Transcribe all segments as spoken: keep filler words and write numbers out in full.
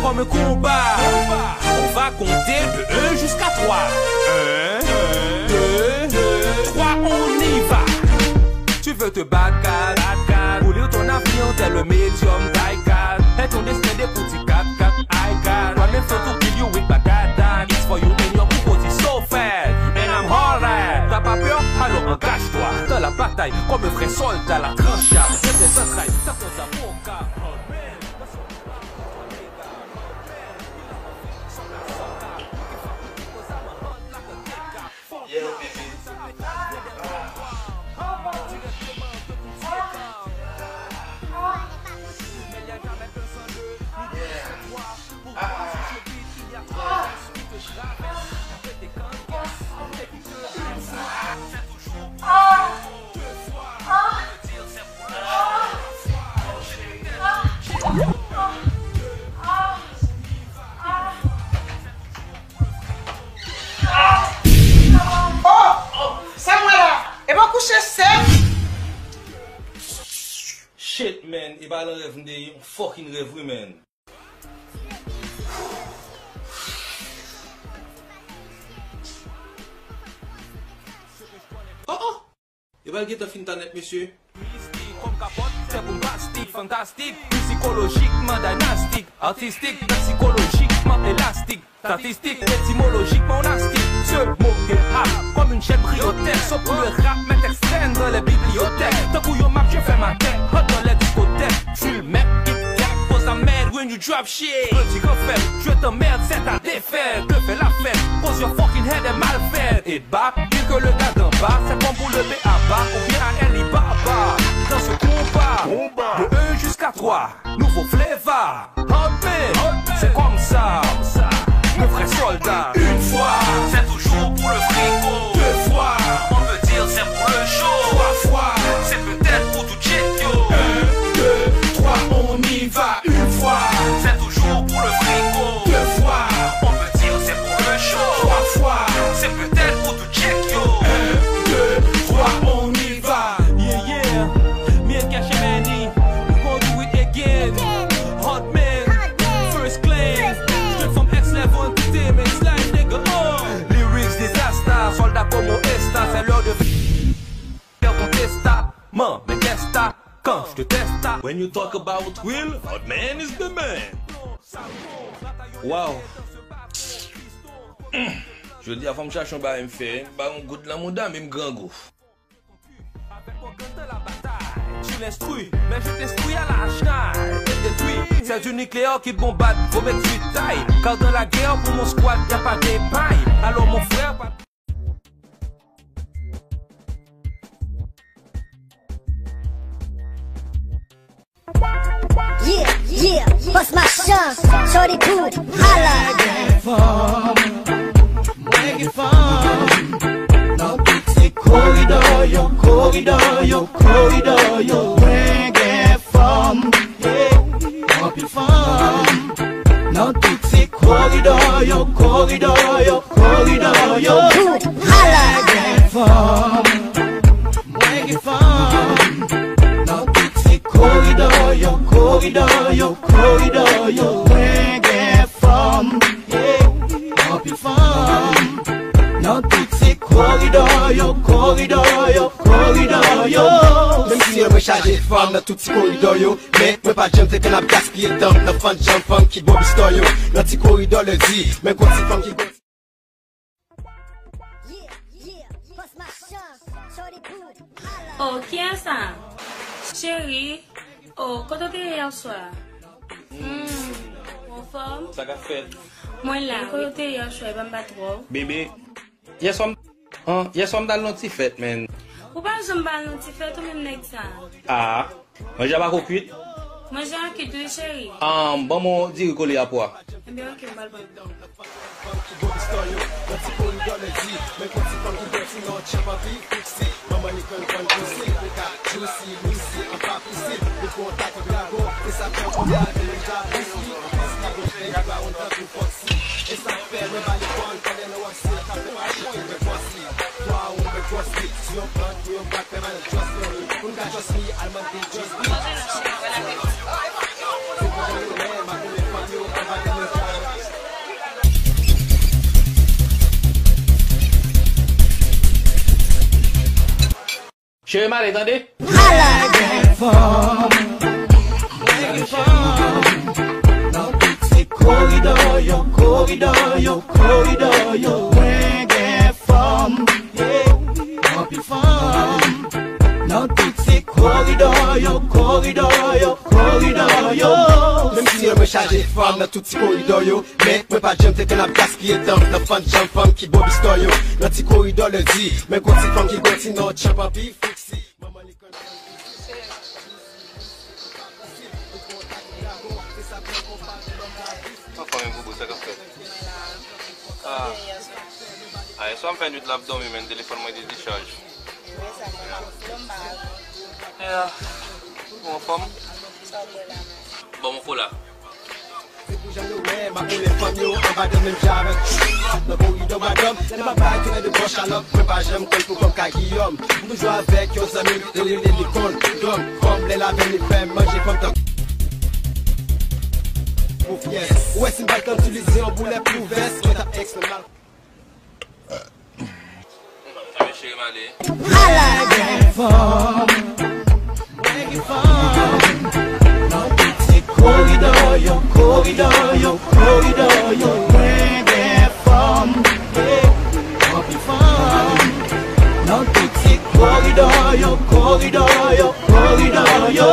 Comme un combat, on va compter de un jusqu'à trois. Un, deux, trois, on y va. Tu veux te battre, quatre, quatre, rouler ton avion tel le médium taille quatre. Et ton destin des petits quatre, quatre, I got. One man for to kill you with my dad, dad. It's for you and your people, it's so fat. And I'm hard at. T'as pas peur? Alors engage-toi dans la bataille comme un vrai soldat, la tranche à tes entrailles, t'as tes avocats. Oh! Sa m wè la? E pa kouche sèk? Shit, man. E pa nan rèv m te ye, yon fucking rèv, wi, man. Oh, oh! Yo pral gentan fin ta nèt, mesye. Mistik kòm kapòt, se bombastik, fantastik, psikolojikman dinastik, artistik, psikolojikman elastik, statistik, étymologiquement on a stick ce mot hip hop comme une chaîne briotèque, sauf pour le rap, met extrême dans les bibliothèques, tankou yon map je fè ma tèt, hot dans les discothèques, tu le mec, Kit Kat, cause I'm mad when you drop shit, petit refèt, je t'emmerde, c'est ta défaite, je fais la fête, cause your fucking head est mal faite, et bah, dire que le gars d'en bas, c'est comme pour le B A B A ou bien à Alibaba, dans ce combat, de un jusqu'à trois, nouveau flavor, hot man, c'est comme ça, le vrai soldat, une fois, c'est toujours pour le frigo, deux fois, on peut dire c'est pour le show, trois fois, c'est peut-être pour tout check yo, un, deux, trois, on y va, une fois, c'est toujours pour le frigo, deux fois, on peut dire c'est pour le show, trois fois, c'est peut-être pour tout check yo, un, deux, trois, on y va. Yeah, yeah, me and Cash Money, we gon' do it again. Hot man, first claim, straight from X level entertainment, slime nigga, oh. Lyrics disaster, soldat como esta, c'est l'heure de faire ton testament, mais qu'est-ce que t'as quand je te teste? When you talk about real, hot man is the man. Wow. Jodi a fò m chache yon bagay m fè, m ba yon goud lan mouda, men m grangou. Avec mon gun dans la bataille, tu l'instruis, mais je t'instruis à la hache et détruis. C'est du nucléaire qui bombarde vos mecs du taille. Car dans la guerre pour mon squad, y a pas d'épargne. Alors mon frère, pas Yeah, yeah, bust my chance, shorty cool, holla. Mwen gen fanm, mwen gen fanm, nan tout se koridò yo, koridò yo, koridò yo. Mwen gen fanm, yeah, anpil fanm, nan tout se koridò yo, koridò yo, koridò yo. Cool, holla. Mwen gen fanm, mwen gen fanm, nan tout se koridò yo, koridò yo, koridò yo. Mwen gen fanm, yeah, anpil fanm, nan tout se koridò yo, koridò yo, koridò yo. Menm si mwen chaje fanm nan tout ti koridò yo, men mwen pa janm te konn ap gaspiye tan m nan fann jan fanm ki bon bistò yo. Nan ti koridò lèdi, men gon ti fanm ki gon. Oh, kiyès sa? Cheri, oh, kote w te ye yèswa? Hmm, ou anfòm? Sa k ap fèt? Mwen la, kote w te ye yèswa? E pa m pa t wè w. Bebe, yèswa m, an, yèswa m t al nan ti fèt, man. Ou pa janm pa al nan ti fèt ou menm nèg sa. Ah. Manje a pako kwit? Manje a kwit wi cheri. Ahh, ban m yon diri kole a pwa. Ebyen oke, m pral ban nou. Cheri m ale, tande. Ala! Gen fanm, gen fanm. Nan tout ti koridò yo, koridò yo, koridò yo. Mwen gen fanm, yeah. Anpil fanm. Nan tout ti koridò yo, koridò yo, koridò yo. Menm si mwen chaje fanm nan tout ti koridò yo, men mwen pa janm te konn ap gaspiye tan nan fann janm fanm ki bon bistò yo. Nan ti koridò lè di, men gon ti fanm ki gon ti non tchanpan pi fiksi. Manman li konn. Anfòm, bobo, sa k ap fèt? Ah. Ah, yèswa m fè nwit la ap dòmi, men telefòn mwen te dichaj. Yeah. Ou anfòm? Ban m yon kola. Se pou jan yo wè m ak yon lè fanm yo anba dan menm jan avèk. Nan koridò madam, lè m ap bay tounen de bò chalòp, mwen pa janm konn pou kòm ka Giyòm. M toujou avèk yon zanmi m, yo rele li Kondòm. Kòm lè lavèy li fè m manje fanm tan. Pou fyès. Ou wè si m pa t konn itilize yon boulèt pou vès, mwen t ap eksprime mal. Ebyen, cheri m ale. Ala! Gen fanm, mwen gen fanm. Nan tout ti koridò yo, koridò yo, koridò yo. Mwen gen fanm, yeah. Anpil fanm. Nan tout ti koridò yo, koridò yo, koridò yo.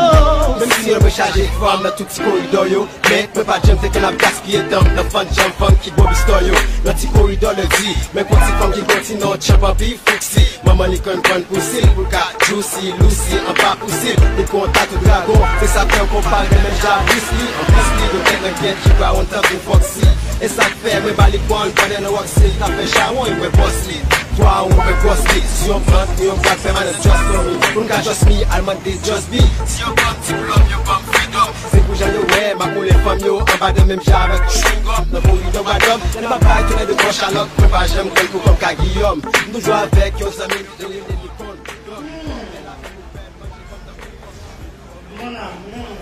Menm si mwen chaje fanm nan tout ti koridò yo, men mwen pa janm te konn ap gaspiye tan nan fann janm fanm ki bon bistò yo. Nan ti koridò lè di, men gon ti fanm ki gon ti non tchanpan pi fiksi. Manman li konn pran pousi l pou l ka jousi, lousi, anba pousi l. Li konn tatou dragon, se sa fè yo konpare menm jan ak Bruce Lee. An Bruce Lee, yo te renmen ki brawon tankou Foxy. E sa k fè mwen ba li kòn pandan nan Roxy, l t ap fè chawony, mwen bòs li. Twa ou mwen bòs li, si yon plant, yon plant pèmanan just for me. Pou n ka just me, al mande just be. Si yo ban m diplòm, yo ban m freedom. Se pou jan yo wè m ak yon lè fanm yo anba dan menm jan avèk chewing gum. Nan koridò madam, lè m ap bay tounen de bò chalòp, mwen pa janm konn pou kòm ka Giyòm. M toujou avèk yon zanmi m, yo rele li Kondòm. Mon amour.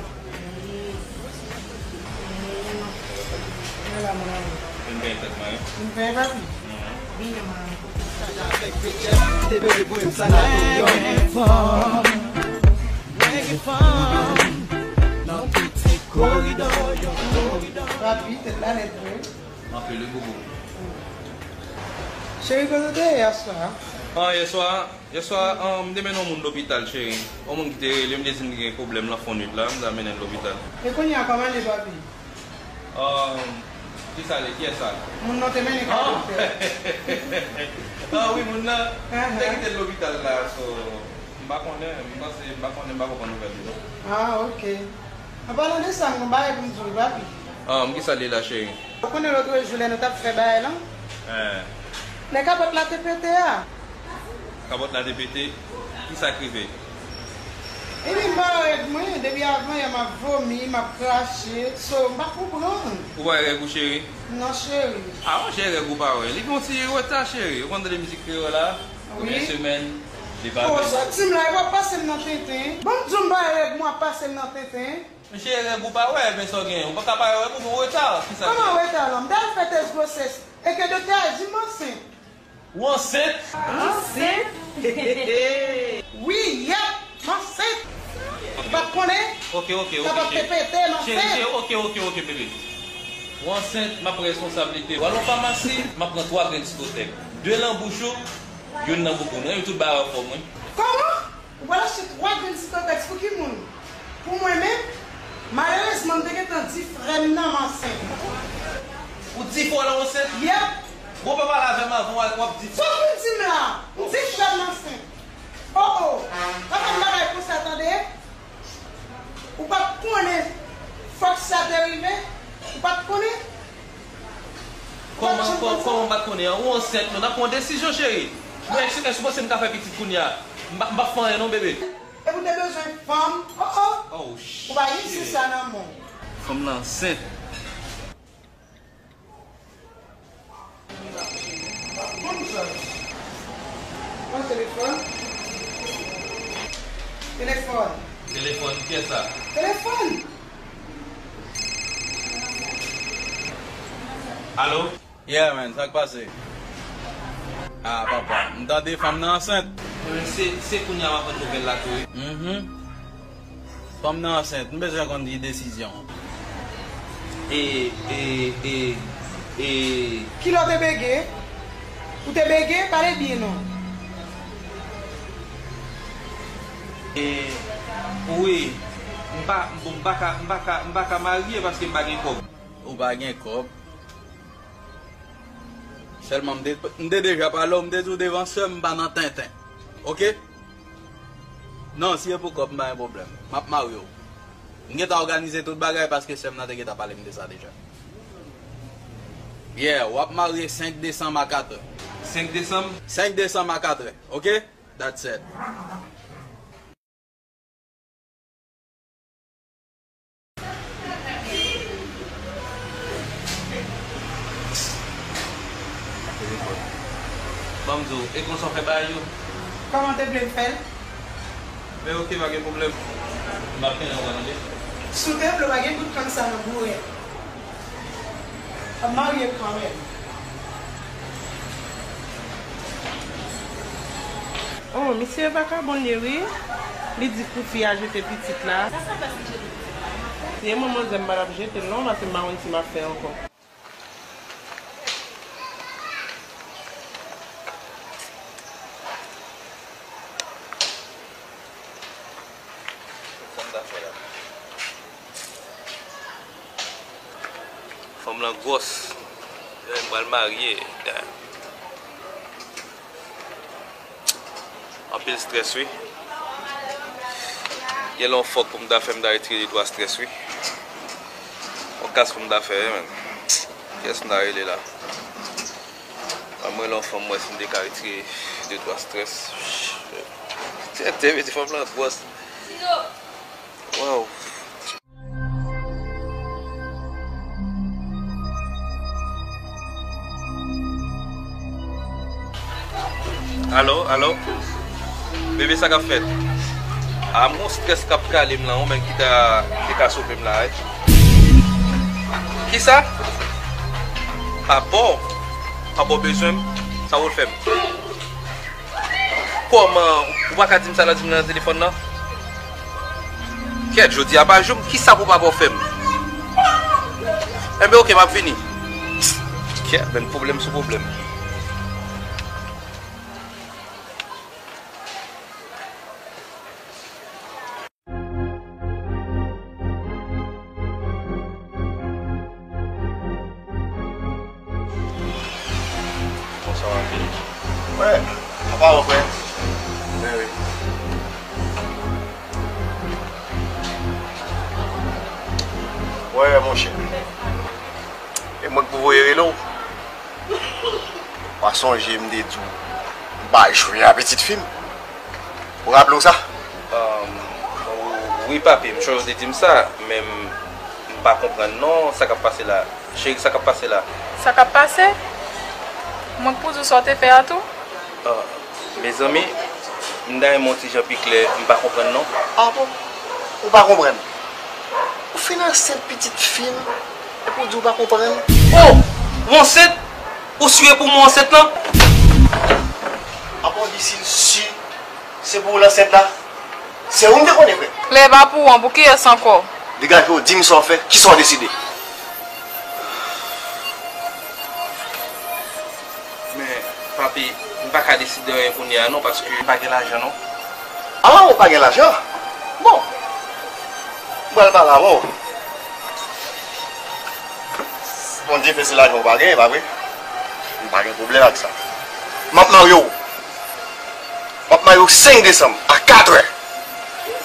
Vin benyen tèt mwen. Vin benyen, papi. Vin, man. Papi, tèt la nèt vre. Anpil wi, bobo. Cheri, kote w te ye yèswa? Ah, yèswa, yèswa, um, m te mennen yon moun lopital, cheri. Yon moun ki te rele m, te di m li gen pwoblèm lan fon nwit la, m ta mennen l lopital. E kounye a, kòman l ye, papi? Um, kisa l ye? Kiyès sa? Moun nan te mennen ka doktè. Ah wi, moun nan. M te kite l lopital la, so, m pa konnen, m panse, m pa konnen, m pa konprann nouvèl li, non. Ah, ok. An palan de sa, m gon bagay pou m di w, papi. Ah, m kisa l ye la, cheri? Ou konnen lòt jou lè nou t ap fè bagay lan? Hein. Lè kapòt la te pete a. Kapòt la te pete? Kisa k rive? Epi m pa wè règ mwen, depi avan yè m ap vomi, m ap krache, so m pa konprann. Ou pa wè règ ou, cheri? Non, cheri. Ah, monchè, règ ou pa wè. Li gen yon ti reta, cheri. Ou konn tande mizik kreyòl la? Wi. Konbyen semèn li pa vini? Bon, sa w di m la, e w ap pase m nan tenten. Bon, m di w m pa wè règ mwen, w ap pase m nan tenten. Monchè, règ ou pa wè, men sa w genyen. Ou pa ka pa wè règ ou, gen yon reta. Kisa k gen? Kòman reta lan? M t al fè tès gwosès. E ke doktè a di m ansent. Ou ansent? Ansent? Wi, yèp, m ansent. Ou pa t konnen? Ok, ok, ok, kapòt te pete, m ansent. Cheri, cheri, ok, ok, ok, bebe. Ou ansent, m ap pran responsablite. W al nan famasi, m ap pran twa grenn sitotèk. De nan bouch ou, youn nan bouk ou. Nou renmen tout bagay anfòm, wi. Kòman? Ou pral achte twa grenn sitotèks pou ki moun? Pou mwen menm? Malerezman, m te gentan di frè m nan m ansent. Ou di frè w lan w ansent? Yèp! Bon, pa pale avè m avan w ap di. Sa w vin di m la? M di frè m nan ansent. Oh, oh! Pa fè m bagay konsa, tande? Ou pa t konnen fòk sa te rive? Ou pa t konnen? Kòman, kò-, kòman m pa t konnen an? Ou ansent, nou, n ap pran yon desizyon, cheri. Men èske, èske ou panse m ka fè pitit kounye a? M pa, m pa fè anyen non, bebe. Epi w te bezwen fanm? Oh, oh. Oh, shit. Ou pa gen sens sa nan men w. Fanm lan ansent. Konn sa. Pran telefòn. Telefòn. Telefòn, kiyès sa? Telefòn. Alo? Yeah, man, sa k pase? Ah, papa, m tande fanm nan ansent. Mwen, se, se kounye a m aprann nouvèl la tou, wi. Mhm. Fanm nan ansent, m bezwen konn ki desizyon. E, e, e, e. Kilè w te bege? Ou te bege? Pale byen non. E, wi, m pa, bon, m pa ka, m pa ka, m pa ka marye paske m pa gen kòb. Ou pa gen kòb? Sèlman m te, m te deja pale w, m te di w devan sè m, m pa nan tenten. Oke? Non, si e pou kòb, m pa gen pwoblèm. M ap marye w. M gentan òganize tout bagay paske sè m nan te gentan pale m de sa deja. Yeah, w ap marye senk desanm a katrè. Senk desanm? Senk desanm a katrè, oke? That's it. Ban m di w, e konsa w fè bagay yo? Kòman w te vle m fè l? Men oke, pa gen pwoblèm. M ap mennen w tande. Si w te vle, w pa gen bout kann sa nan boure. Ap marye kanmenm. Oh, misye vakabon li ye wi. Li di pou fi a jete pitit la. Sa sa fè si jete pitit la? Si e mwen manzè m pa t ap jete l non, paske m pa konn si m ap fè ankò. Sa m ta fè la? Fanm lan gwòs. Eh, m pral marye. Anpil strès, wi. Gen lè yon fòk pou m ta fè, m ta retire de twa strès, wi. Yon kas pou m ta fè, wi, menn. Kiyès m ta rele la? Ban m rele yon fanm, m wè si m te ka retire de twa strès. Tèt te mete fanm lan gwòs. Waw. Alo, alo. Bebe, sa k ap fèt? A, m gon strès k ap kale m lan, ou menm ki ta, ki ta sove m la, wi. Kisa? A bon? A bon, bezwen m? Sa w fè m? Kòman? Ou pa ka di m sa nan, di m nan telefòn nan? Kèt, jodi a pa jou m, kisa pou papa w fè m? Enben, oke, m ap vini. Kèt, menn pwoblèm sou pwoblèm. Bonswa, anpil. Wè, apa w, frè? Mèsi. Wè, monchè. E mwen k pou voye rele w. W a sonje m te di w m pa jwe a pitit fi m. Ou raple w sa? Ahn, wi, papi, m sonje w te di m sa, men m, m pa konprann non, sa k ap pase la. Cheri, sa k ap pase la? Sa k ap pase? Mwen k pou di w sa w te fè a tou? Ah, mezanmi, m ta renmen yon ti jan pi klè, m pa konprann non. Ah bon? Ou pa konprann? Ou fin ansent pitit fi m, epi w di w pa konprann? Oh! Ou ansent? Ou si e pou mwen ansent lan? Apa w di si l si se pou w l ansent la? Se ou m te konnen, frè. Lè pa pou w an, pou kiyès ankò? Degaje w, di m sa w fè, kisa w deside? Men, papi, m pa ka deside anyen kounye a non, paske m pa gen lajan non. Ah, ou pa gen lajan? Bon. M pral pale avè w. Bondye fè se lajan ou pa genyen, pa vre? M pa gen pwoblèm ak sa. M ap marye w. M ap marye w senk desanm a katrè.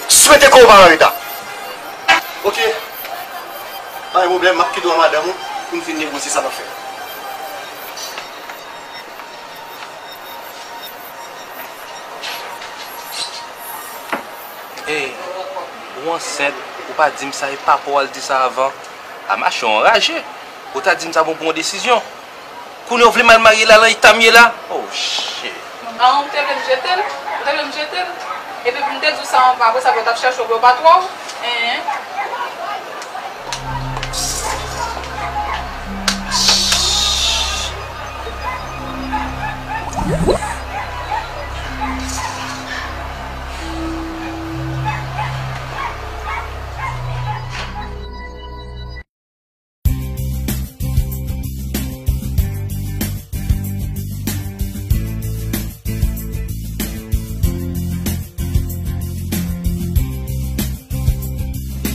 Swete ke w pa an reta. Oke. Pa gen pwoblèm, m ap kite w a madanm ou pou n fin negosye sa n ap fè. Ey, ou ansent, ou pa di m sa, e papa w al di sa avan. A mache w anraje. Ou ta di m sa pou m pran yon desizyon. Kounye a w vle m al marye la, lan eta m ye la? Oh, shit. Avan ou te vle m jete l? Ou te vle m jete l? Epi pou m te di w sa anvan, apre sa pou yo t ap chèche w pou yo pa twò w? Hein?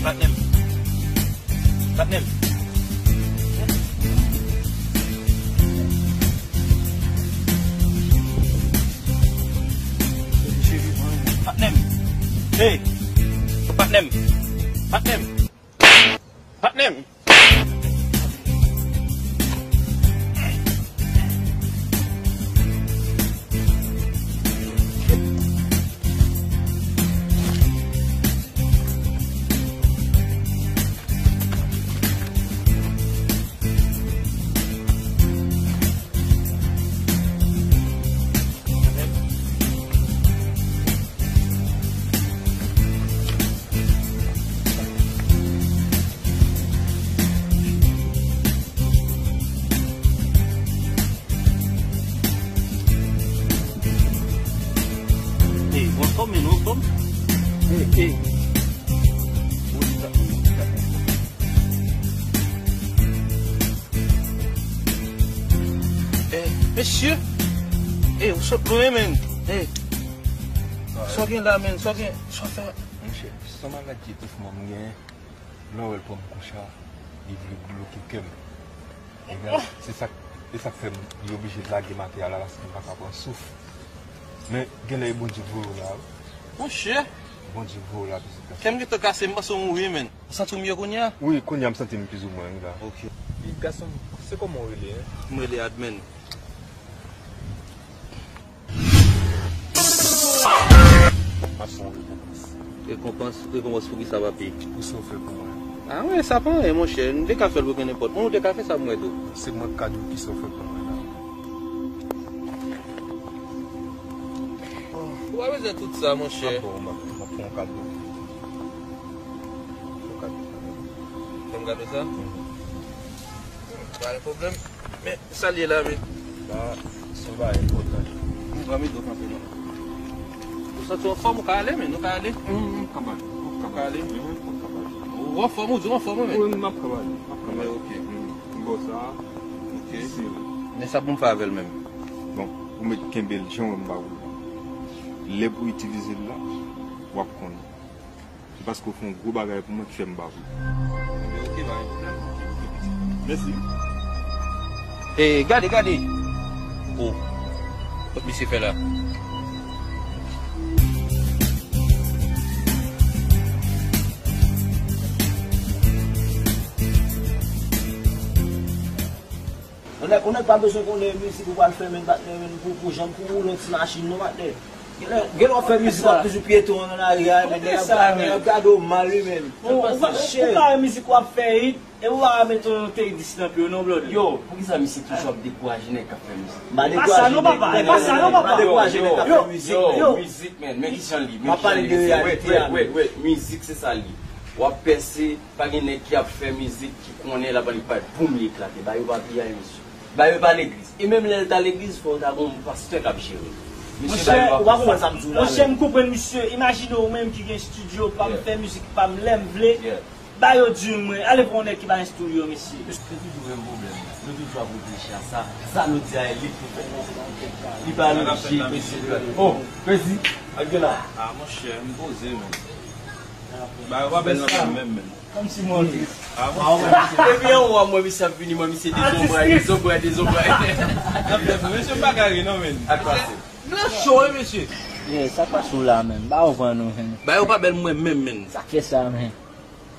Patnè m. Patnè m. Patnè m. Hey. Patnè m. Patnè m. Patnè m. Hey, w anfòm, men, w anfòm? Hey, hey. Hey, mesye! Hey, w sot lwen, men! Hey! Sa w gen la, men? Sa w gen? Sa w fè? Monchè, se yon maladie étouffement m genyen. Lè w wè l pran m konsa, li vle bloke kè m. Ebyen, se sa, se sa k fè m, li oblije lage m atè a la, paske m pa ka pran souf. Men, genlè e Bondye voye w la, wi. Monchè! Bondye voye w la, pitit gason. Kè m gentan kase, m panse w mouri, men. Ou santi w mye kounye a? Wi, kounye a m santi m plizoumwen, wi, la. Ok. Pitit gason m, se kòman w rele, en? M rele Admin. Mwen se yon rekonpans. Rekonpans, rekonpans pou kisa, papi? Pou sa w fè pou mwen. A wi, sa pa anyen, monchè. Nou te ka fè l pou gen nenpòt moun, nou te ka fè sa pou mwen tou. Se mwen k ka di w kisa w fè pou mwen la. Ou pa bezwen tout sa, monchè. M ap ba w, m ap, m ap fè yon kado. Yon kado. Fè m kado sa? Mhm. Pa gen pwoblèm. Men, sa l ye la, men? Sa, se yon bagay enpòtan. Ou pa mete w kanpe, non. Ou santi w anfòm, ou ka ale, men, ou ka ale. Mm, m ap ka pale. M ap ka pale. Ou ka ale. Mm, m ap ka pale. Ou anfòm, ou di w anfòm, men. Wi, m ap ka pale. M ap ka pale. Ok. Mm, m ba w sa. Ok. Sere. Men sa pou m fè avè l menm? Bon, ou mèt kenbe l jan w wè m ba ou l la. Lè pou itilize l la, w ap konnen. Se paske w fè yon gwo bagay pou mwen ki fè m ba ou. Ebyen, ok, pa gen pwoblèm. Mèsi. E, gade, gade. O. Kot misye fè la? Yon nèg, yon nèg pa bezwen konnen mizik ou pral fè, men, patnè, men, pou, pou janm pou woule yon ti machin, non, patnè. Gen lè, gen lè w ap fè mizik, w ap toujou pyeton nan lari a, men nèg ap, nèg ap gade w mal, wi, men. Ou, ou pa, ou pa wè mizik w ap fè, e ou pa mete yon T dis nan pye w, non, blòdè. Yo, poukisa misye toujou ap dekouraje nèg k ap fè mizik? M pa dekouraje nèg, m pa dekouraje nèg k ap fè mizik, non. Yo, mizik, men, men kijan l ye, men kijan l ye. M ap pale de reyalite a, men. Wè, wè, wè, mizik, se sa l ye. W ap pèse, pa gen nèg ki ap fè mizik, ki konnen l ap pale, boum, li eklate. Ba yo pa piyay, mesye. Ba yo pa legliz. E menm lè l ta legliz, fò w ta gon pastè k ap jere l. Mesye, ba yo pa fè sa. Monchè, m konprann misye. Imajine w menm ki gen estidyo pa m, fè mizik pa m lè m vle. Ba yo di m, mwen, ale pran yon nèg ki pa estidyo, mesye. Se toujou menm pwoblèm nan. Nou toujou ap reflechi a sa. Sa nou di a, li pou fè. Li pa lojik, mesye. Oh, Prezi, ak gen la. Ah, monchè, m poze, men. Ba yo pa bèl nan menm, menm, menm. Kòmsi mwen tris. Ah, monchè. Epi anwo a mwen, misye ap vini, mwen, misye dezonbray, dezonbray, dezonbray. Mesye, m pa kare, non, men. Ak pase. M nan cho, wi, mesye. Yeah, sa k pase w la, menm? Ba yo pran nou, menm. Ba yo pa bèl mwen menm, menm. Sa k fè sa, menm?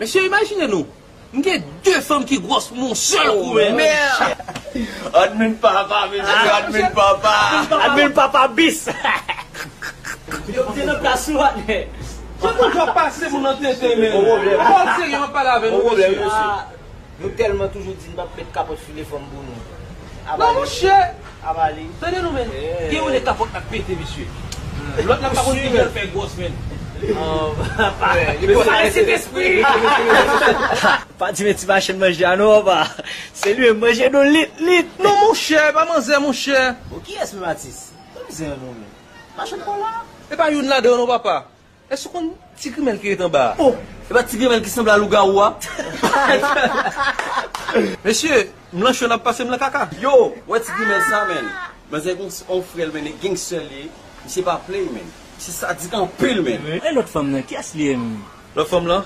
Mesye, imajine nou. M gen de fanm ki gwòs pou yon sèl kou, menm. Admin papa, mesye, admin papa. Admin papa bis. Yo te nan plas ou, patnè. Jan moun ap pase moun nan tenten, men. Pòl serye, m ap pale avè nou, mesye. Ah, nou tèlman toujou di n p ap met kapòt sou le fanm pou nou. Non, monchè. Tande nou, men. Gen yon de kapòt k ap pete, mesye. Lòt la pa konn ki jan l fè gwòs, men. Li pale Sentespri. Pa di men ti machann manje a non, papa. Se li menm manje nou lit, lit. Non, monchè, pa manzè, monchè. Bon, kiyès menm atis? Pa manzè non, men. Machann Paula. E pa youn ladan yo non, papa. Èske w konn ti grimèl ki ret anba a? Oh, e pa ti grimèl ki sanble a lougawou a? Mesye, m lan cho n ap pase m lan kaka. Yo, wè ti grimèl sa, men. Manzè gon s-, on frè l, men, gangster li ye. Misye pa play, men. Misye sadik anpil, men. E lòt fanm nan, kiyès li ye, menm? Lòt fanm lan?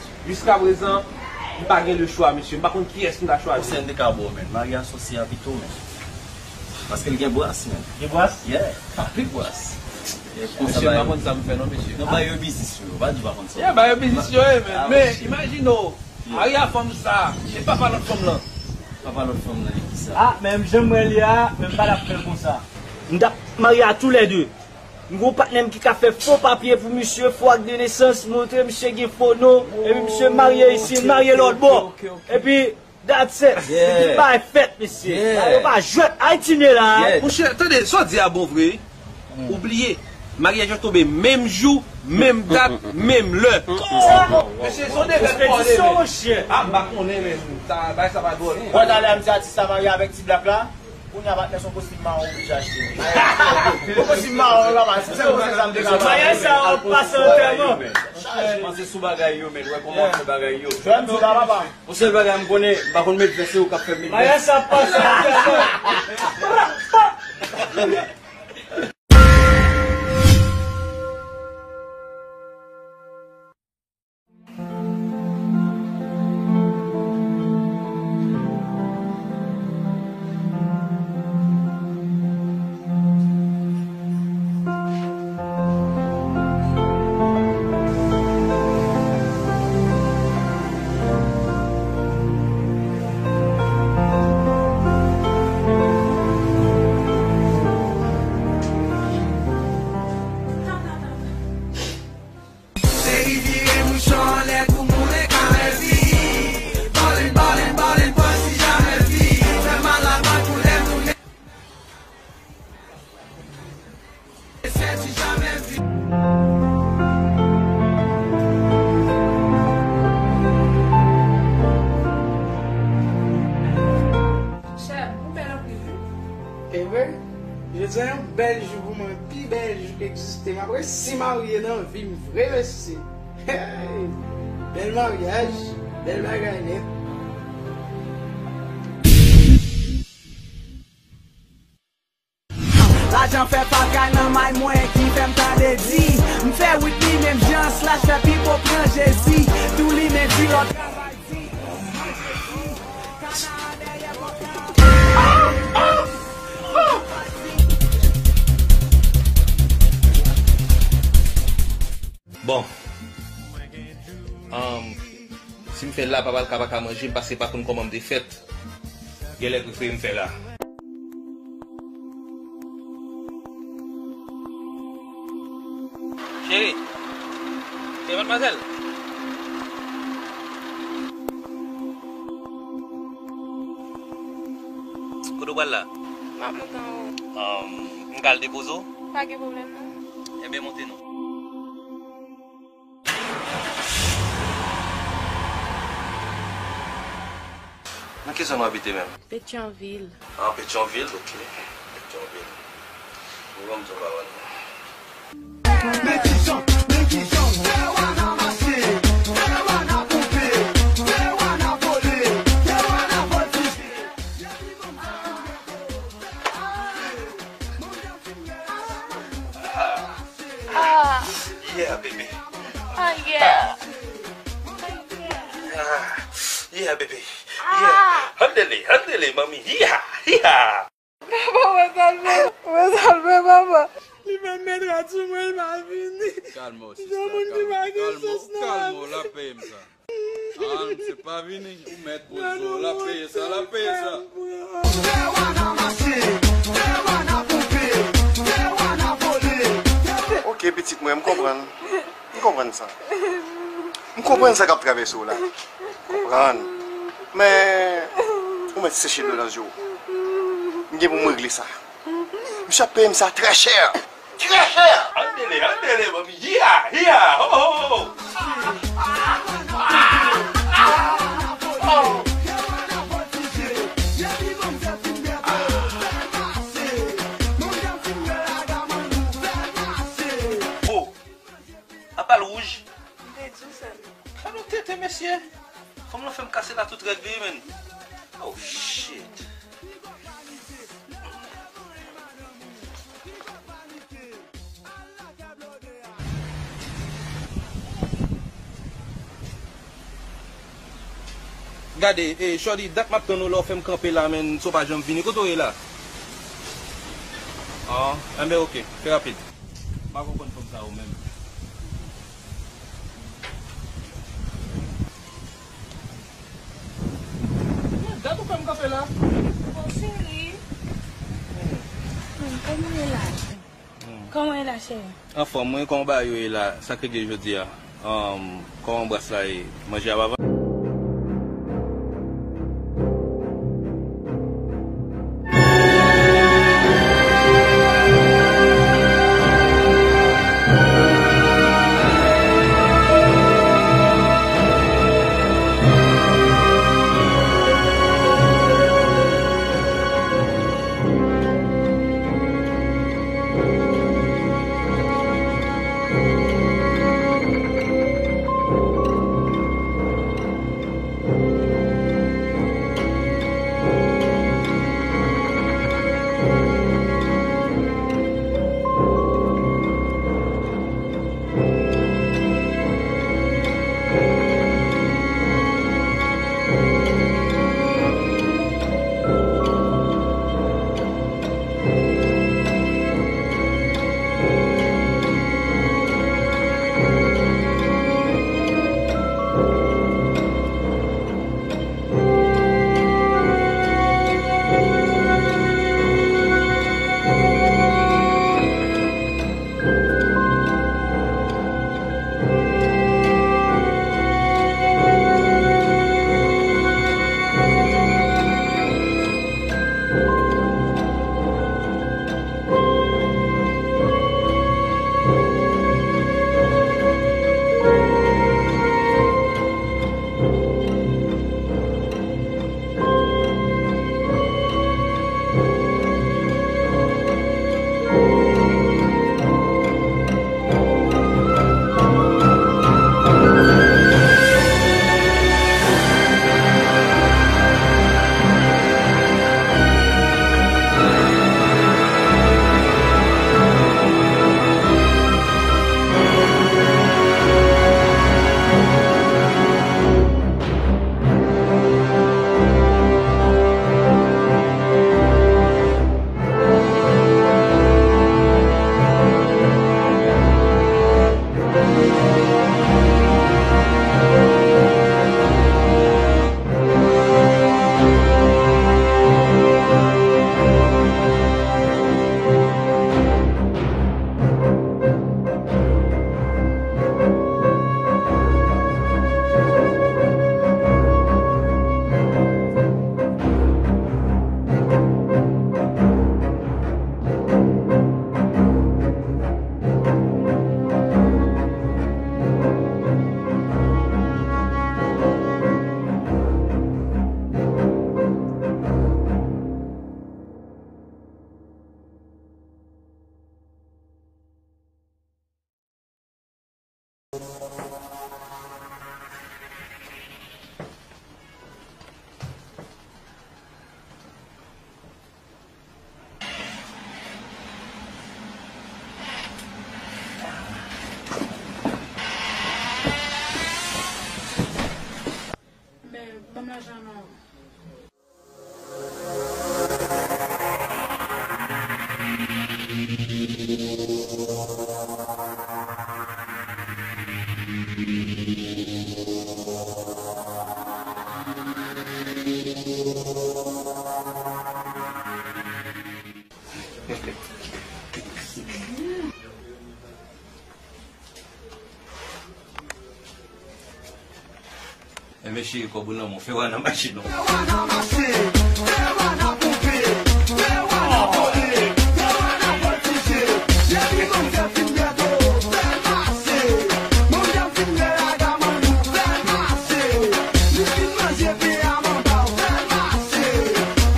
Jiska prezan, m pa gen le chwa, mesye. M pa konn kiyès m ta chwazi. Konsèy m te ka ba w, men. Marye asosye a pito, men. Paske l gen bras, men. Gen bras? Yeah, anpil bras. Mesye, m pa konn sa m fè, non, mesye. Non, ba yo biznis yo. Pa di w pa konn sa. Yeah, ba yo biznis yo, eh, men. Men, imajine w, Maria fanm sa, e papa lòt fanm lan. Papa lòt fanm lan, e kisa? Ah, men m janm wè li a, men m pa t ap fè l konsa. M t ap marye a toulède. M gon patnè m ki ka fè fo papye pou misye, fo ak de nesans, montre misye gen fo non, epi misye marye isi, marye lòt bò. Epi, that's it. Epi bagay fèt, mesye. Bagay yo pa jwèt. Ayiti m ye la. Monchè, tande, sa w di a bon vre. Ou bliye, maryaj yo tonbe menm jou, menm dat, menm lè. Mesye, se yon defèt pale, men. Ah, m pa konnen, men. Sa, bagay sa pa dwòl. Bon, talè a m di atis la marye avèk ti blak la. Kounye a, patnè, se yon kostim mawon ou oblije achte. Yon kostim mawon, la, pa, se, se, se sa m te ka. Maryaj sa ap pase antèman. Panse sou bagay yo, men, wè kòman w fè bagay yo. Jwenn di la, papa. Yon sèl bagay m konnen, m pa konn met vès, se ou k ap fè m met vès. Maryaj sa ap pase antèman. Cheri vire mouchon anlè pou moulen karevi. Ballin', ballin', ballin', pòl si jamè vi. Fè mal a bat pou lè tounen. Senti jamè vi. Chèf, ou bèl anpil, wi. E vre? Jodi a yon bèl jou pou mwen, pi bèl jou ki egziste. M ap resi marye nan vi m vre, mesye. Hey! Bèl maryaj, bèl bagay nèt. Lajan fè pagay nan may mwen ki fè m tande di. M fè Whitney menm jan, Slash fè Pipo pran Jezi. Tou limen di lòt travay di. Bon. Um, si m fè l la, papa l ka pa ka manje m, paske pa konn kòman m te fèt. Genlè prefere m fè la. Cheri. Hey, madmwazèl. Kote w pral la? M ap monte anwo. Um, m ka al depoze w? Pa gen pwoblèm, non. Ebyen, monte non. Nan ki zòn w abite menm? Petyonvil. Ah, Petyonvil, ok. Petyonvil. Bon, ban m di w pawòl. Men ki jan, men ki jan, fè wana mache, fè wana ponpe, fè wana vole, fè wana vòltije. Ah. Yeah, baby. Ah, yeah. Ah, yeah, baby. Yeah. Ah. Andele, andele, mami. Yeah, yeah. Papa, mwen salve, mwen salve, papa. Li pa mèt rad sou mwen, li pa vini. Kalme w, sista. Yon moun ki pa gen sans nan lavi. Kalme w, kalme w, l ap peye m sa. Ah, misye pa vini. Ou mèt poze w. L ap peye sa, l ap peye sa. Ok, pitit mwen, m konprann. M konprann sa. M konprann sa k ap travèse w la. Konprann. Men, ou mèt seche dlo nan je w. M gen pou m regle sa. Misye ap peye m sa trè chè. Trè chè! Andele, andele, manmi. Hiya, hiya, ho, ho, ho. Mesye, fanm lan fè m kase la tout règ li, menn. Oh, shit. Gade, e, Shorty, dat m ap tann ou la, w fè m kanpe la, menn, si w pa janm vini. Kote w ye la? Ah, enben, oke, fè rapid. M pa konprann fanm sa yo menm. Gad ou fè m kanpe la. Bon, cheri. Hmm, kòman w ye la? Hmm. Kòman w ye la, cheri? Anfòm, wi, kòman bagay yo ye la? Sa k regle jodi a? Um, kòman bras la ye? Manje a pa vre? Men, ban m lajan non. Enben cheri, kòb ou nan men w, fè w al nan machin ou. Fè w al nan machin, fè w al nan ponpe, fè w al nan vole, fè w al nan vòltije. Depi manzè fin bwè dlo, fè l mache. Manzè fin bwè ragaman nou, fè l mache. Li fin manje pen a manba w, fè l mache.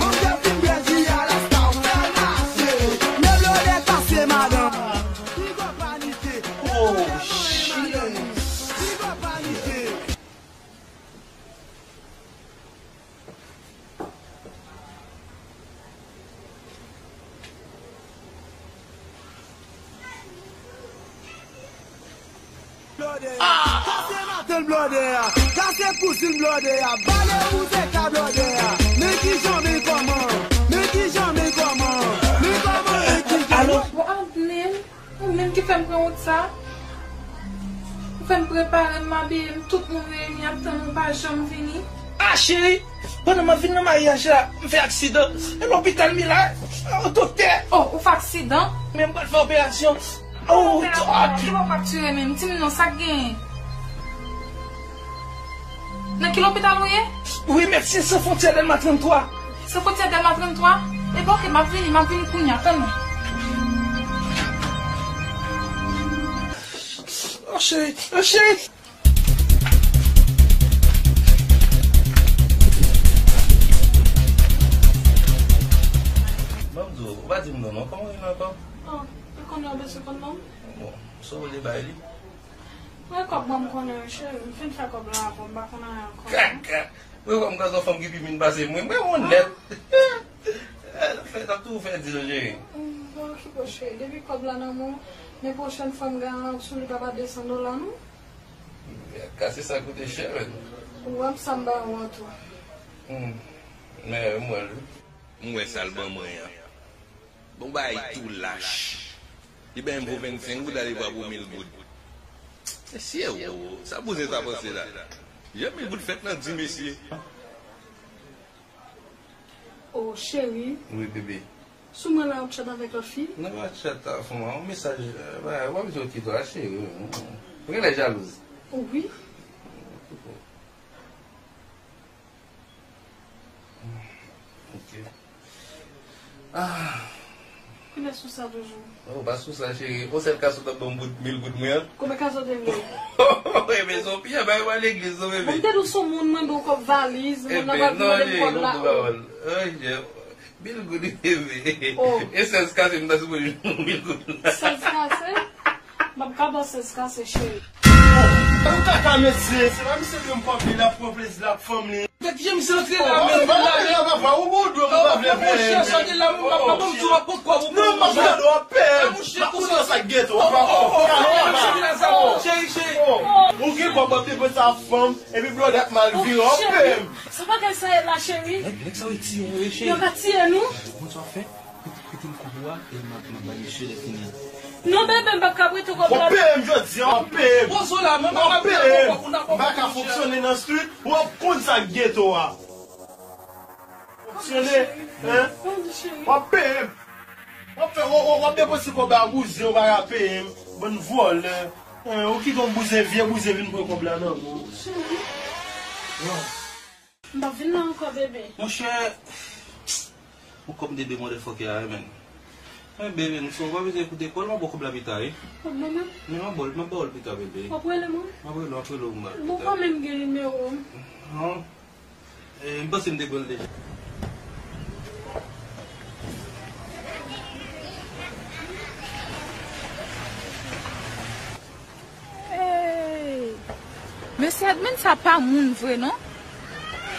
Manzè fin bwè ji a lasta w, fè l mache. Mèt blodè pase madanm. Piga panike. Oh, shit. Piga panike. Blòdè a, kase matant blòdè a, kase kouzin blòdè a, bale wouze ka blòdè a. Men kijan, men kòman, men kijan, men kòman, men kòman, men kijan. Alo? Bon, Adnil, ou menm ki fè m pran wout sa? Ou fè m prepare m, m abiye m, tout moun reyini ap tann ou, pa janm vini. Ah, cheri, pandan m ap vin nan maryaj la, m fè aksidan. E lopital m ye la, o doktè. Oh, ou fè aksidan? Men m pral fè operasyon. Oh, God. Ki bò w fraktire menm? Di m non, sa k genyen? Nan ki lopital ou ye? Wi, Medsen San Fwontyè Dèlma trannntwa. San Fwontyè Dèlma trannntwa? Ebyen, oke, m ap vini, m ap vini kounye a, tann mwen. Oh, cheri, oh, cheri. Ban m di w, ou pa di m non, non. Kòman w rele ankò? Oh, ou konnen w bezwen konn non m? Bon, sa w vle bay li? Mwen kòb mwen m konnen wi, cheri. M fin fè kòb la avè w, m pa konn anyen ankò non. Kaka! Mwen wè m granzon fanm ki pi min pase mwen. Mwen onèt. L ap fè, l ap toujou fè dil, cheri. Mm, bon, ki bon, cheri. Depi kòb la nan men w, men pwochèn fwa m gen yon lang sou li, pa pa de san dola non. Kaka, se sa koute chè, menn. Ou wè m sa m bay ou an tou. Hmm. Men, m wè l wi. M wè sa l ban mwen an. Bon, bagay tou lach. Li bay m pou vennsenk goud, ale pran pou mil goud. Mesye, o, sa bouzen sa panse la? Jan mil goud fèt nan di, mesye. Oh, cheri. Wi, bebe. Sou mwen la, w ap tchat avèk lòt fi? Non, pa tchat, fanm, yon mesaj, euh, w ap di w kite w la, cheri. Ou genlè jalouz. Wi. Ok. Ah. Kilès sou sa toujou? Oh, pa sou sa, cheri. Ou sèl ka sot ap ban m bout mil goud mwen an. Konbyen ka sot te vle? Ebyen, se yon piyay, bay mwen legliz, non, bebe. Bon, m te di w se yon moun, mwen, bon, kòb valiz, mwen nan val, mande m kòb la. Ebyen, non, cheri, konn pawòl. Ay, Jè. Mil goud, bebe. Oh. E sèz kase, m ta sipoze jwenn mil goud la. Sèz kase? M ap ka ba w sèz kase, cheri. Ou kaka mesye, se pa misye menm pòp li, l ap pran plezi l ak fanm li. Gad jan misye antre la, men vin la, men. Papa, ou bon dwe, ou pa vle peye. Monchè, sòti la, m ap, m ap, m ap, m ap pran kòb ou. Non, m ap gade w ap peye. M ap koute sa gete w ap. Oh, oh, oh, oh, cheri, cheri, cheri. Ou gen kòb w ap depanse ak fanm, epi blòdè ap mal vire, w ap peye m. Sa bagay sa ye la, cheri? Nèg, nèg sa yo tiye nou, wi, cheri. Yo ka tiye nou? Bon, sa w ap fè? Prete, prete m kòb ou a, e m ap, m ap bay misye lè fini an. Non, bebe, m p ap ka prete w kòb la. W ap peye m jodi a, w ap peye m. Poze w la, men m p ap peye w kòb ou nan kòb. M pa ka fonksyone nan street, w ap konn sa k gete w a. Fonksyone, hein? W ap peye m. W ap fè, w, w, w ap depanse kòb la, bouzen, w pa ka peye m. Bann vòlè. Hein, ou kite yon bouzen, vye bouzen vin pran kòb la nan men w. Non. M p ap vin la ankò, bebe. Monchè, yon kòb de de motherfucker a, men. Men, bebe, m sou, w pa bezwen koute kòl, m ap ba w kòb la pita, wi. Kòb mwen menm? Men m ap ba w, m ap ba w l pita, bebe. W ap rele mwen? M ap rele w, m ap rele w, m ap ba w l pita. Bon, ou pa menm gen nimewo m. Non. E, m panse m te pran l deja. Hey! Mesye, admin sa pa moun vre, non?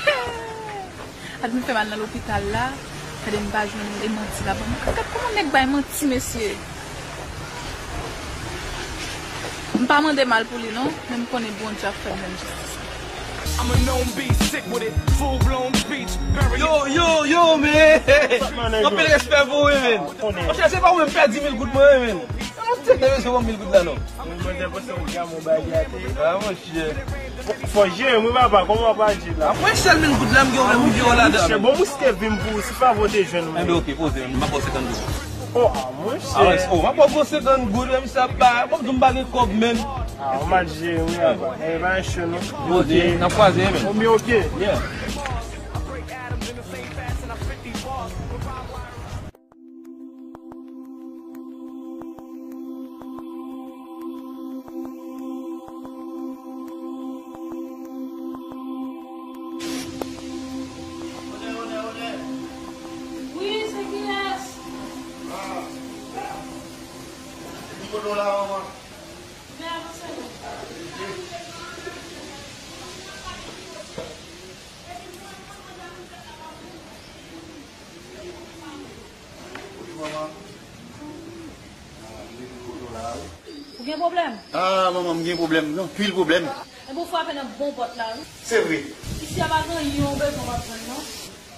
Hey! Admin fè m al nan lopital la, gade m pa jwenn li, e manti la ban m. Gad kòman nèg bay manti, mesye. M pa mande mal pou li, non, men m konnen Bondye ap fè l menm jistis. I'm a known beast, sick with it, full blown speech, very. Yo, yo, yo, men! Anpil respè pou ou, men. Monchè, se pa ou menm pèdi mil goud mwen, men. Mwen te bezwen mil goud la, non. Mwen te panse ou gamo bagay a te. Ah, monchè. Fò jere, mwen, papa, kòman w ap aji la? Mwen sèl mil goud la, m gen yon mil goud ladan. Monchè, bon, mouske vin pou ou, si pa vote jwenn mwen. Enben, oke, poze, m ap ba w senkant goud. Oh, ah, monchè. Ah, wè, oh, m ap ba w senkant goud, men misye ap ba, bon, m pa gen kòb, menm. Ah, ou mal jere, wi, papa. Eh, pa enche, non. Poze, n ap kwaze, men. Oke, oke. Yeah. Wi, se kiyès? Vin avanse non. Gen pwoblèm? Ah, manman, m gen pwoblèm, gen anpil pwoblèm. Enben, w frape nan bon pòt la, wi. Se vre. Isi a pa gen anyen w bezwen w ap jwenn, non.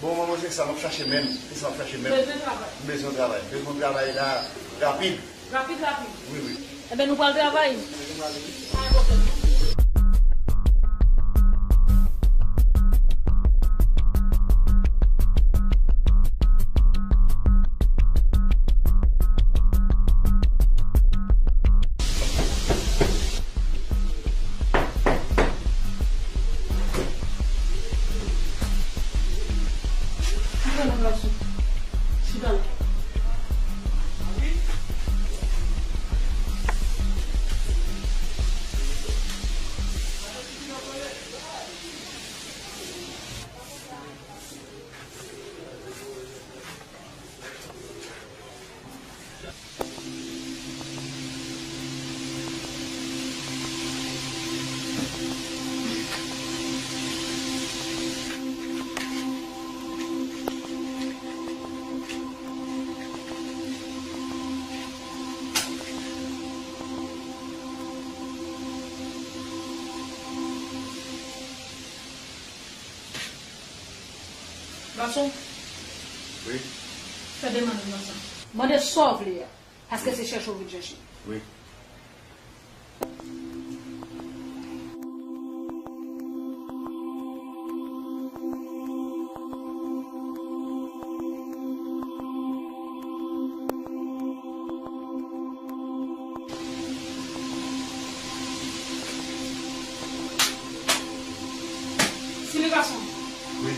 Bon, manman, se sa m ap chache menm. Se sa m ap chache menm. Bezwen travay. M bezwen travay. M bezwen travay la rapid. Rapid, rapid. Wi, wi. Enben, nou pral travay. Pa gen pwoblèm, non. Gason, wi, fè demann ou nan sa. Mande sa w vle a, paske se chèche w vin chèche. Wi. Sini gason. Wi.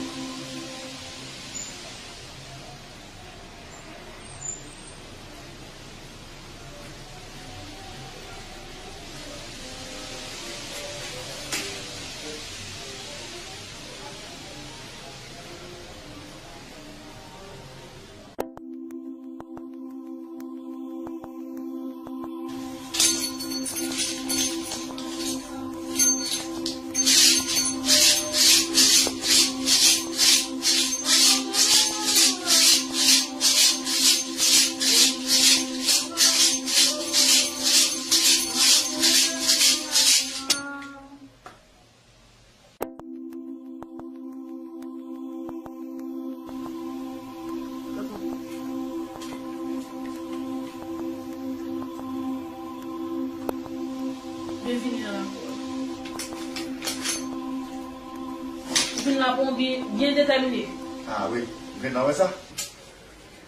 Byenvini nan lakou a. Ou vin la pou w byen, byen detèmine. Ah wi, m gentan wè sa.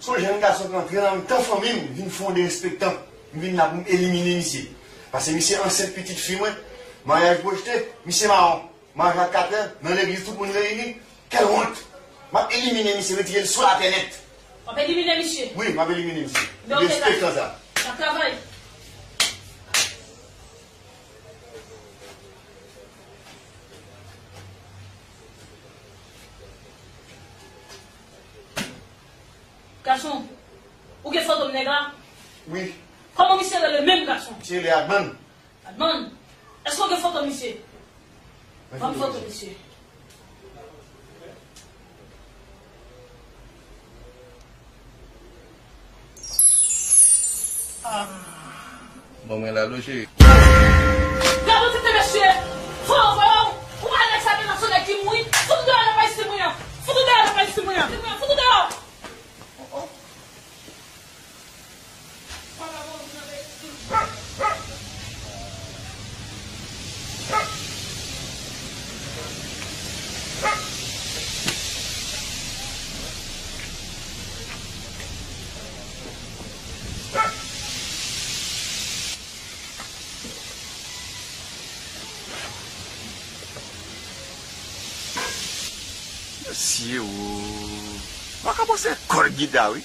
Se yon jèn gason ki antre nan mitan fanmi m, vin fè yon derespektan. M vin la pou m elimine misye. Paske misye ansent pitit fi mwen, maryaj pwojte, misye mawon. Maryaj a katè, nan legliz tout moun reyini. Kèl wont! M ap elimine misye, retire l sou latè nèt. W ap elimine misye? Wi, m ap elimine misye. Derespektan sa. N ap travay. Gason, ou gen fantom nèg la? Wi. Kòman misye rele menm, gason? Misye rele Adman. Adman, èske w gen foto misye? Ban m foto misye. Ah. Bon, mwen la, dlo cheri. Gade yon tete mesye! Fò, fò, ou pa nèg sa gen nan sou nèg ki mouri. Fout ou deyò nan paj si mwen an! Fout ou deyò nan paj si mwen an! Fout ou deyò! Mesye, o. Vakabon se kòl gita, wi.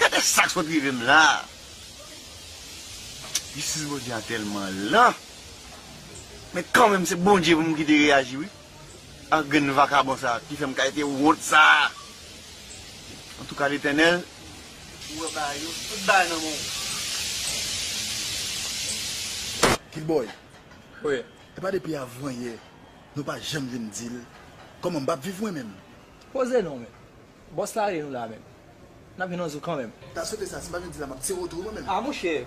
Gade sa k sot rive m la. Jistis Bondye a tèlman lan. Men kanmenm, se Bondye pou m kite reyaji, wi. Ak grenn vakabon sa a, ki fè m kalite wont sa a. Antouka, Letènèl, ou wè bagay yo, tout bagay nan men w. Kidboy. Wi. E pa depi avanyè, nou pa janm vin di l kòman m p ap viv mwen menm. Poze non, men. Bòs la rele nou la menm. N ap vin nan zo kanmenm. Ta swete sa, si m pa vin di la, m ap tire w tou, wi, mwen menm. A, monchè,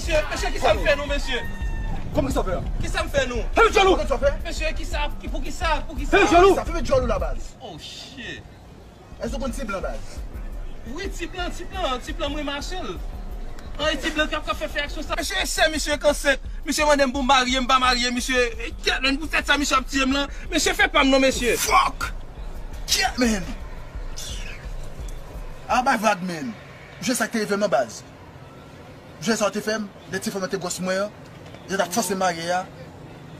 mesye, mesye, kisa m fè nou, mesye? Kòman kisa w fè a? Kisa m fè nou? Fè m djòl ou! Kòman sa fè? Mesye, kisa, ki, pou kisa, pou kisa? Fè m djòl ou! Sa fè m djòl ou la, baz. Oh, shit. Èske w konn Ti Blan, baz? Wi, Ti Blan, Ti Blan, Ti Blan, mwen mache l. An, e Ti Blan k ap, k ap fè, fè aksyon sa. Mesye, e sè misye k ansent. Misye mande m pou m marye, m pa marye, misye. E, kèt, menm pou tèt sa, misye ap tiye m lan. Mesye, fè pa m non, mesye. Fuck! Kèt, man! A bay vag, man. Misye, sa k te rive m nan, baz. Jwè sa w te fè m, lè ti fanm nan te gwòs mwen an, yo t ap fòse m marye a,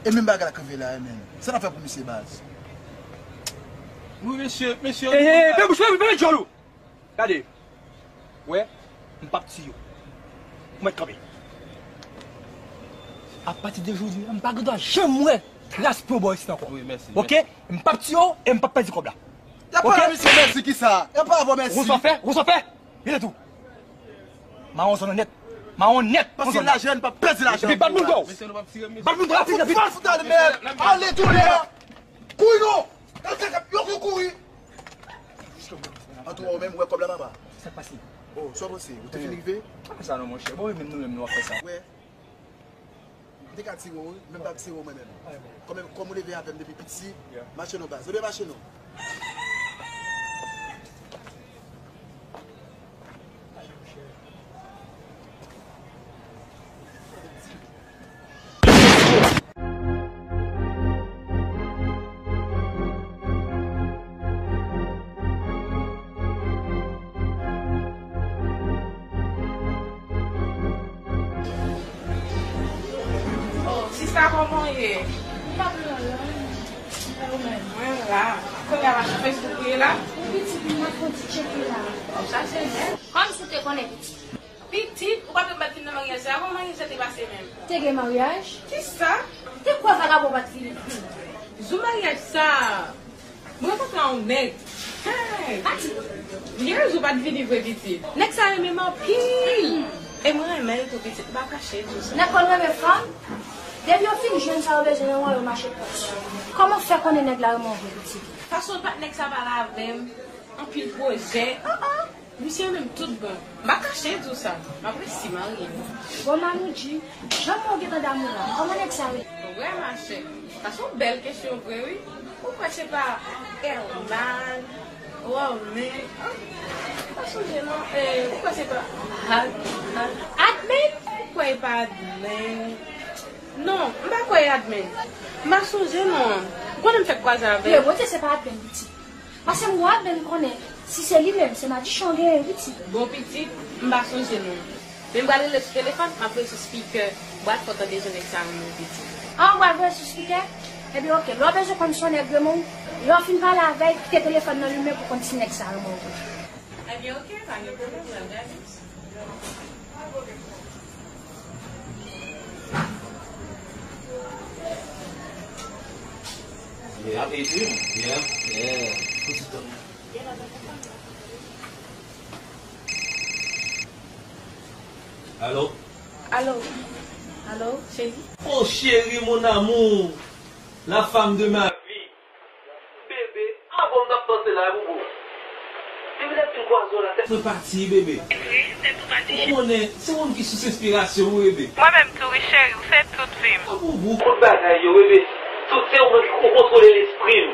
e menm bagay la k rive la a, man. Sa n ap fè pou misye, baz? Wi, mesye, mesye. Ey, ey, ey, fè bouch, fè, fè djòl ou! Gade. Wè, m p ap tiye w. Ou mèt kanpe. Apati de jodi a, m pa gen dwa janm wè tras pye w bò isit ankò. Wi, mèsi, mèsi. Oke? M p ap tiye w e m p ap pèdi kòb la. Y ap pale a misye mèsi kisa? Y ap pale avè w mèsi. Ou sa fè? Ou sa fè? Vire tou. Mawon zòn nèt. Mawon nèt. Paske lajè n pa pèdi lajè. Epi bat moun kò. Bat moun kò rapid, rapid. Fòs dan mèd. Ale tounen. Kouri non. Yo kouri. Antouka ou menm ou wè kòb la papa. Sa k pase? Oh, sa w panse? Ou te fin rive? Pa fè sa non monchè. Bon, menm nou menm nou ap fè sa. Wè. M te ka tire w wi, men m p ap tire w mwen menm. Kòm, kòm ou leve avè m depi piti, mache non baz. Ebyen mache non. Oh, sista, kòman w ye? M pa plè la. Mwen la. Kounye a, mache Facebook ou ye la? Wi, pitit, m ap fè yon ti tcheke la. Oh, sa se bèl. Kòmsi w te konnen, pitit. Pitit, ou pa t konn bat fin nan maryaj sa? Kòman maryaj sa te pase menm? Te gen maryaj? Kisa? Te kwè vagabon pa t vini. Jou maryaj sa, mwen rankontre yon nèg. Hey! Pati. Li gen rezon pa t vini vre, pitit. Nèg sa renmen m anpil. E mwen renmen l tou, pitit. M pa kache di w sa. Nèg konn renmen fanm. Depi yo fin jwenn sa yo bezwen nan men w, yo mache pran. Kòman w fè konnen nèg la renmen w vre, pitit? Fason nèg sa pale avè m. Anpil pwojè. Ah, ah. Misye menm tout bon. M pa kache di w sa. M ap resi marye m. Bon, Manoudji, jan mwen gentan damou la, kòman nèg sa rele? Wè, machè. Sa se yon bèl kesyon vre, wi. Ou kwè se pa Herman, Romain, m pa sonje non. Eh, ou kwè se pa Ad-, Ad-, Admin? Ou kwè e pa Admin? Non, m pa kwè e Admin. M pa sonje non. Ou konnen m fèk kwaze avè l. Ye, mwen te se pa Admin, pitit. Pase m wè men m konnen si se li menm, se madichon genyen, pitit. Bon, pitit, m pa sonje non. Men m pral rele sou telefòn, m ap voye sou speaker, bwat fò tande jan nèg sa renmen w piti. Ah, w pral voye sou speaker? Ebyen, oke. Lè w bezwen konn si w nèg renmen w, lè w fin pale avè l, kite telefòn nan limen pou w konn si nèg sa renmen w vre. Ebyen, oke, pa gen pwoblèm, m pral gade. Yeah, Adrian. Yeah, yeah. Allô? Allô? Allô, chéri? Oh, chéri, mon amour, la femme de ma vie. Bebe, ah bon, m t ap panse la, boubou. Depi lè m fin kwaze w la, tèt mwen pati, bebe. Ou konnen, se ou menm ki sous enspirasyon m, bebe. Mwen menm tou, wi, cheri, ou se tout vi m. Ah, boubou. Tout bagay yo, bebe. Tout se ou menm ki kontwole lespri m.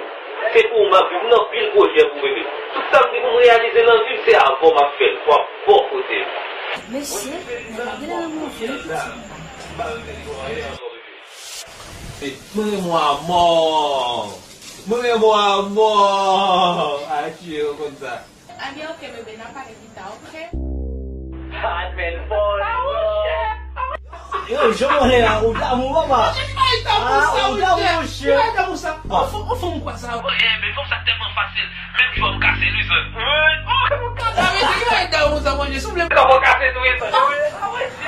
Se pou ou m ap viv, m nan pil pwojè pou bebe. Tout sa m di pou m reyalize nan vi m, se avè w m ap fè l, w ap bò kote m. Mesye, nèg la gen lanmou vre, piti. Mwen renmen w amò. Mwen renmen w amò. Ay, tiye yo konn sa. Ebyen, oke, bebe, n a pale pita, oke? Yo, jan w ye a, ou damou, papa. Ah, ou damou, monchè. Ou fè m kwa sa. Enben, fanm sa tèlman fasil. Menm jou a m kase li, sè. Sa vle di ki bagay damou sa, monchè, souple. Kòman kase tou, wi, sè.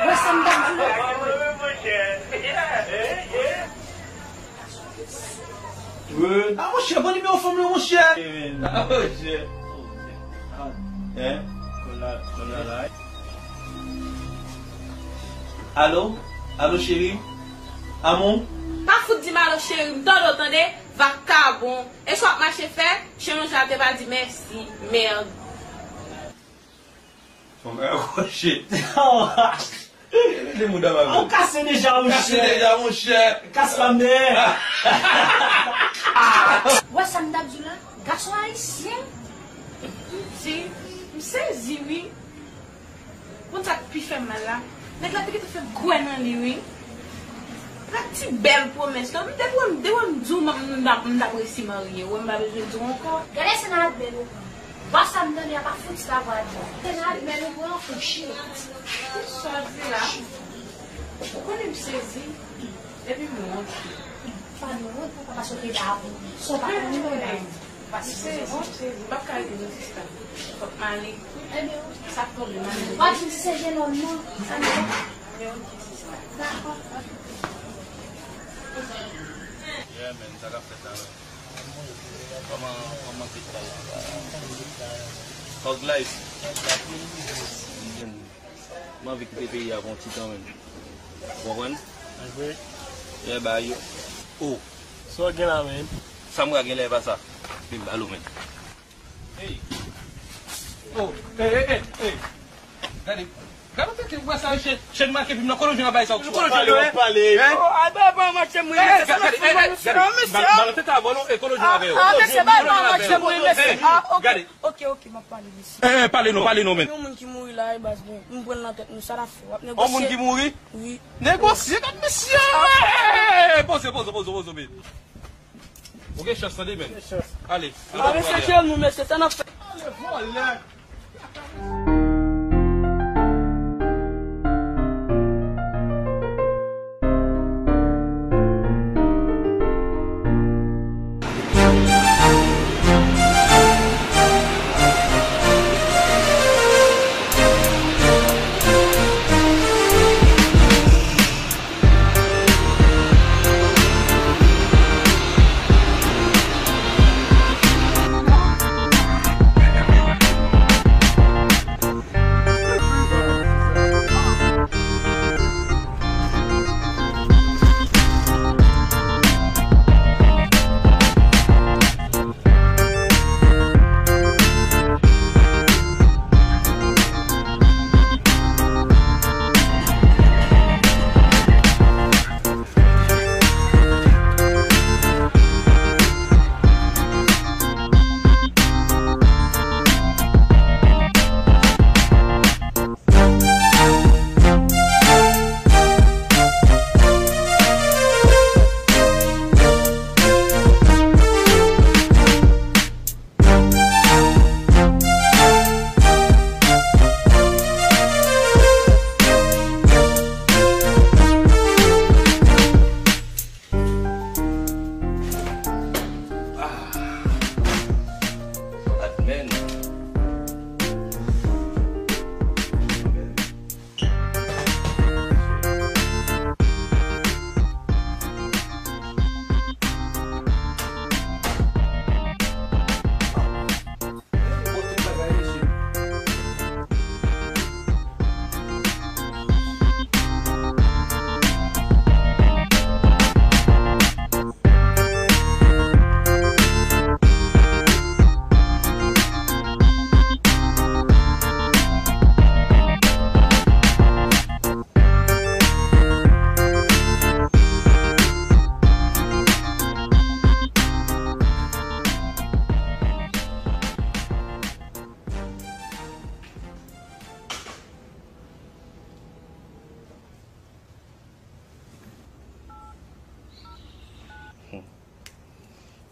Wè sa m t ap di la. Ah, monchè, bon nimewo fanm nan, monchè. Ah, monchè. Hein? Alo? Alo, cheri? Amou? Pa fout di m alo, cheri. M tande w, tande? Vakabon. E sa w ap mache fè? Chen yon jan te pa di mèsi. Mèd. Fò m rakwòche. Rele mouda m avè l. Ou kase deja, monchè. Kase deja, monchè. Kase pa m dèyè. Ou wè sa m t ap di w la? Gason ayisyen. M di, m sezi, wi. Konn sa k pi fè m mal la? Nèg la te gentan fè m kwè nan li, wi. Ak ti bèl pwomès lan. M te wè m, te wè m di w m, m, m, m t ap resi marye. Ou wè m pa bezwen di w ankò. Gade se nan admèn ou pran. Bò sa m tande a pa fouti la vwa di. Se nan admèn ou pran ou chire. Sa di la. Ou konnen m sezi. Epi m wont. Pa gen wont, papa, paske w te la pou. Si w pa konn, w la. Paske se bon, se bon. M p ap ka rete nan sista. Fòk m ale. Ebyen, sa k tonbe, m ale. W ap di se jenòm nan. Sa n fè? Ebyen, oke, sista. Dakò. Yeah, man, sa k ap fèt la, man? Kòman, kòman se fè la? Thug life. M anvi kite peyi a pou yon ti tan menm. Ou konprann? Anjwe. Lè ba yo. Oh. Sa w gen la menm? Sa m ka gen lè e pa sa. Vin ba l ou menm. Hey. Oh, hey, hey, hey, hey. Gade. Gade w tete, ou wè sa, chen, chen make pi m nan kolo jwenn an bay sa ou sou. Kolo jwenn yo, pale. Oh, al ba ban match mwen. Hey, gade, gade, gade. Ba l tete avò non, e kolo jwenn avè yo. Ah, mesye, ba ban match mwen, mesye. Ah, ok. Gade. Ok, ok, m ap pale, mesye. Eh, eh, pale non, pale non, men. Yon moun ki mouri la, e baz, bon, m pran l nan tèt nou, sa n ap fè? W ap negosye? Yon moun ki mouri? Wi. Negosye, gad mesye! Eh, poze, poze, poze, poze, men. Ou gen chans, tande, men. Ale. Ah, mesye, jwenn nou, mesye, sa n ap fè? Ale, vòlè!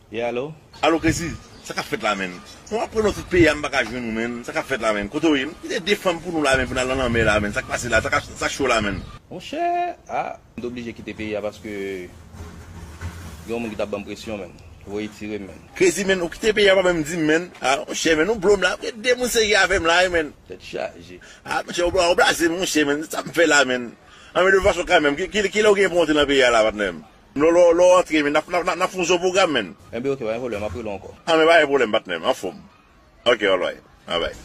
Yeah, alo? Alo, Crazy, sa k ap fèt la, menn? Mwen ap pran nan tout peyi a, m pa ka jwenn ou, menn. Sa k ap fèt la, menn? Kote w ye? M kite de fanm pou nou la, menn, pou n al nan lanmè la, menn. Sa k pase la? Sa k, sa k cho la, menn? Monchè, ah, m t oblije kite peyi a paske gen yon moun ki t ap ban m presyon, menn. Voye tire m, menn. Crazy, menn, ou kite peyi a, pa menm di m, menn. Ah, monchè, menn, ou blo m la. Gen de moun serye avè m la, wi, menn. Tèt chaje. Ah, monchè, ou bla-, ou blaze m, monchè, menn. Sa m fè la, menn? Anmwey, de fason kanmenm, ki, ki, kilè w gen pou w antre nan peyi a la, patnè m? Lè, lè, lè w antre, menn, n ap, n ap, n ap, n ap fè yon zo pwogram, menn. Enben, oke, pa gen pwoblèm, m ap rele w ankò. Anmwey, pa gen pwoblèm, patnè m, anfòm. Oke, alright. Bye bye.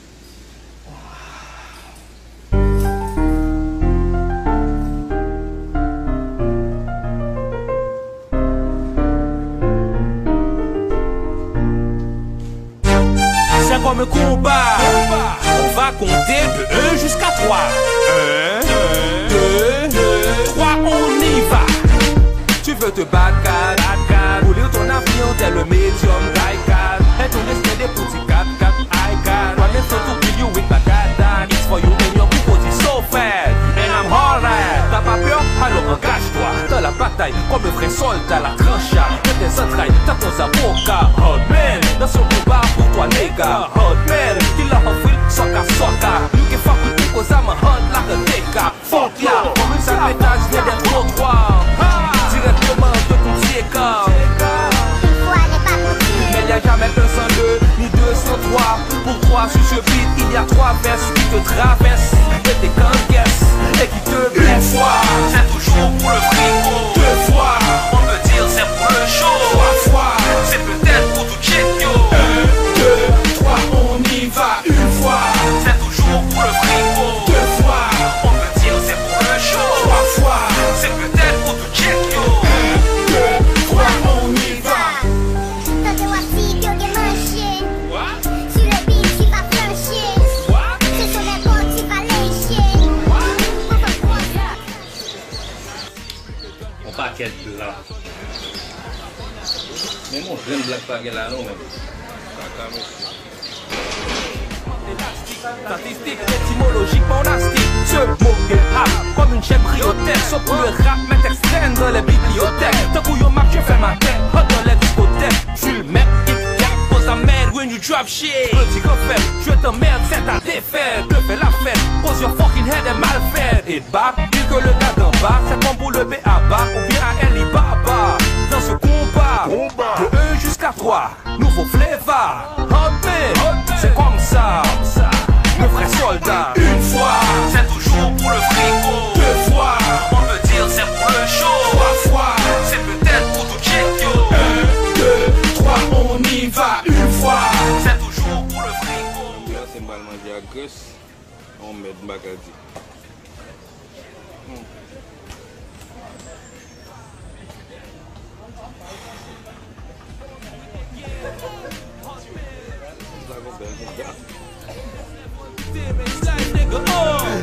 C'est comme un combat. On va compter de un jusqu'à trois. Un, deux, trois, on y va. Tu veux te battre, car, car, car, pour lire ton avenir tel le médium Gaïkar. Et ton destin des petits quatre, quatre, I got. One is to kill you with my gun. It's for you and your people, it's so fat. And I'm alright. T'as pas peur? Alors engage-toi dans la bataille comme un vrai soldat, la trancha de tes entrailles, t'as ton avocat. Hardman, dans ce combat pour toi, nègre. Hardman, qui l'a offert, soca, soca. You can fuck with me 'cause I'm a hard like a nigga. Fuck ya, comme une seule pétage vient d'être trottoir. Directement de ton écart. Une fois n'est pas coutume. Mais y a jamais un sans deux, ni deux sans trois. Pour toi, sur ce beat, il y a trois vestes qui te traversent et tes ganguesses et qui te blessent. Une fois, c'est toujours pour le frigo. Deux fois, on peut dire c'est pour le show. Trois fois, c'est peut-être pour tout check yo. Un, deux, trois, on y va. Une fois, c'est toujours pour le frigo. Deux fois, on peut dire c'est pour le show. Trois fois, c'est peut-être pour tout check yo. Un, deux, trois, on y va. Tande w ap di ke w gen manje. What? Sur le beat, tu vas flancher. What? Ce sont les mots, tu vas lécher. What? Yon pakèt blan. Men yon grenn blan pa gen la non, menm. Kaka, mesye. Statistique, étymologiquement on a stick ce mot hip-hop comme une chaîne prioritaire. Sauf pour le rap, met extend dans les bibliothèques. Tankou yon map, je fais ma tête, hot dans les discothèques. Full mec, hip hop, cause I'm mad when you drop shit. Petit grand frère, je t'emmerde, c'est ta défaite. Je fais la fête, pose your fucking head et mal fait. Et bah, pire que le gars d'en bas, c'est comme pour le B A B A ou bien à Alibaba. Dans ce combat, de un jusqu'à trois. Nouveau flavor, hot man, c'est comme ça. Le vrai soldat. Une fois, c'est toujours pour le frigo. Deux fois, on peut dire c'est pour le show. Trois fois, c'est peut-être pour tout check yo. Un, deux, trois, on y va. Une fois, c'est toujours pour le frigo. Kounye a se m pral manje ak grès. On mèd, m pa ka di.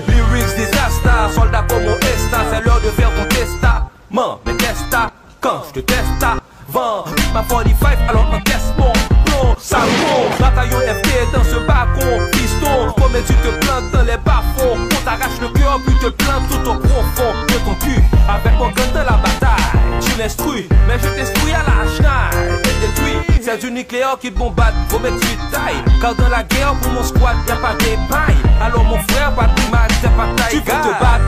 Lyrics disaster, soldat como esta, c'est l'heure de faire ton testament, mais testa, quand je te teste avant, ma forty-five, alors encaisse mon plomb, sale con, bataillon F T dans ce bacon, piston, promets tu te plantes dans les bas-fonds, on t'arrache le cœur puis te plante tout au profond de ton cul, avec mon gun dans la bataille, tu l'instruis, mais je t'instruis à la schneid et détruis, c'est du nucléaire qui te bombarde, faut mettre suite taille, car dans la guerre pour mon squad y a pas d'épargne, alors mon frère pas de primaire, c'est pas taille, tu veux te battre,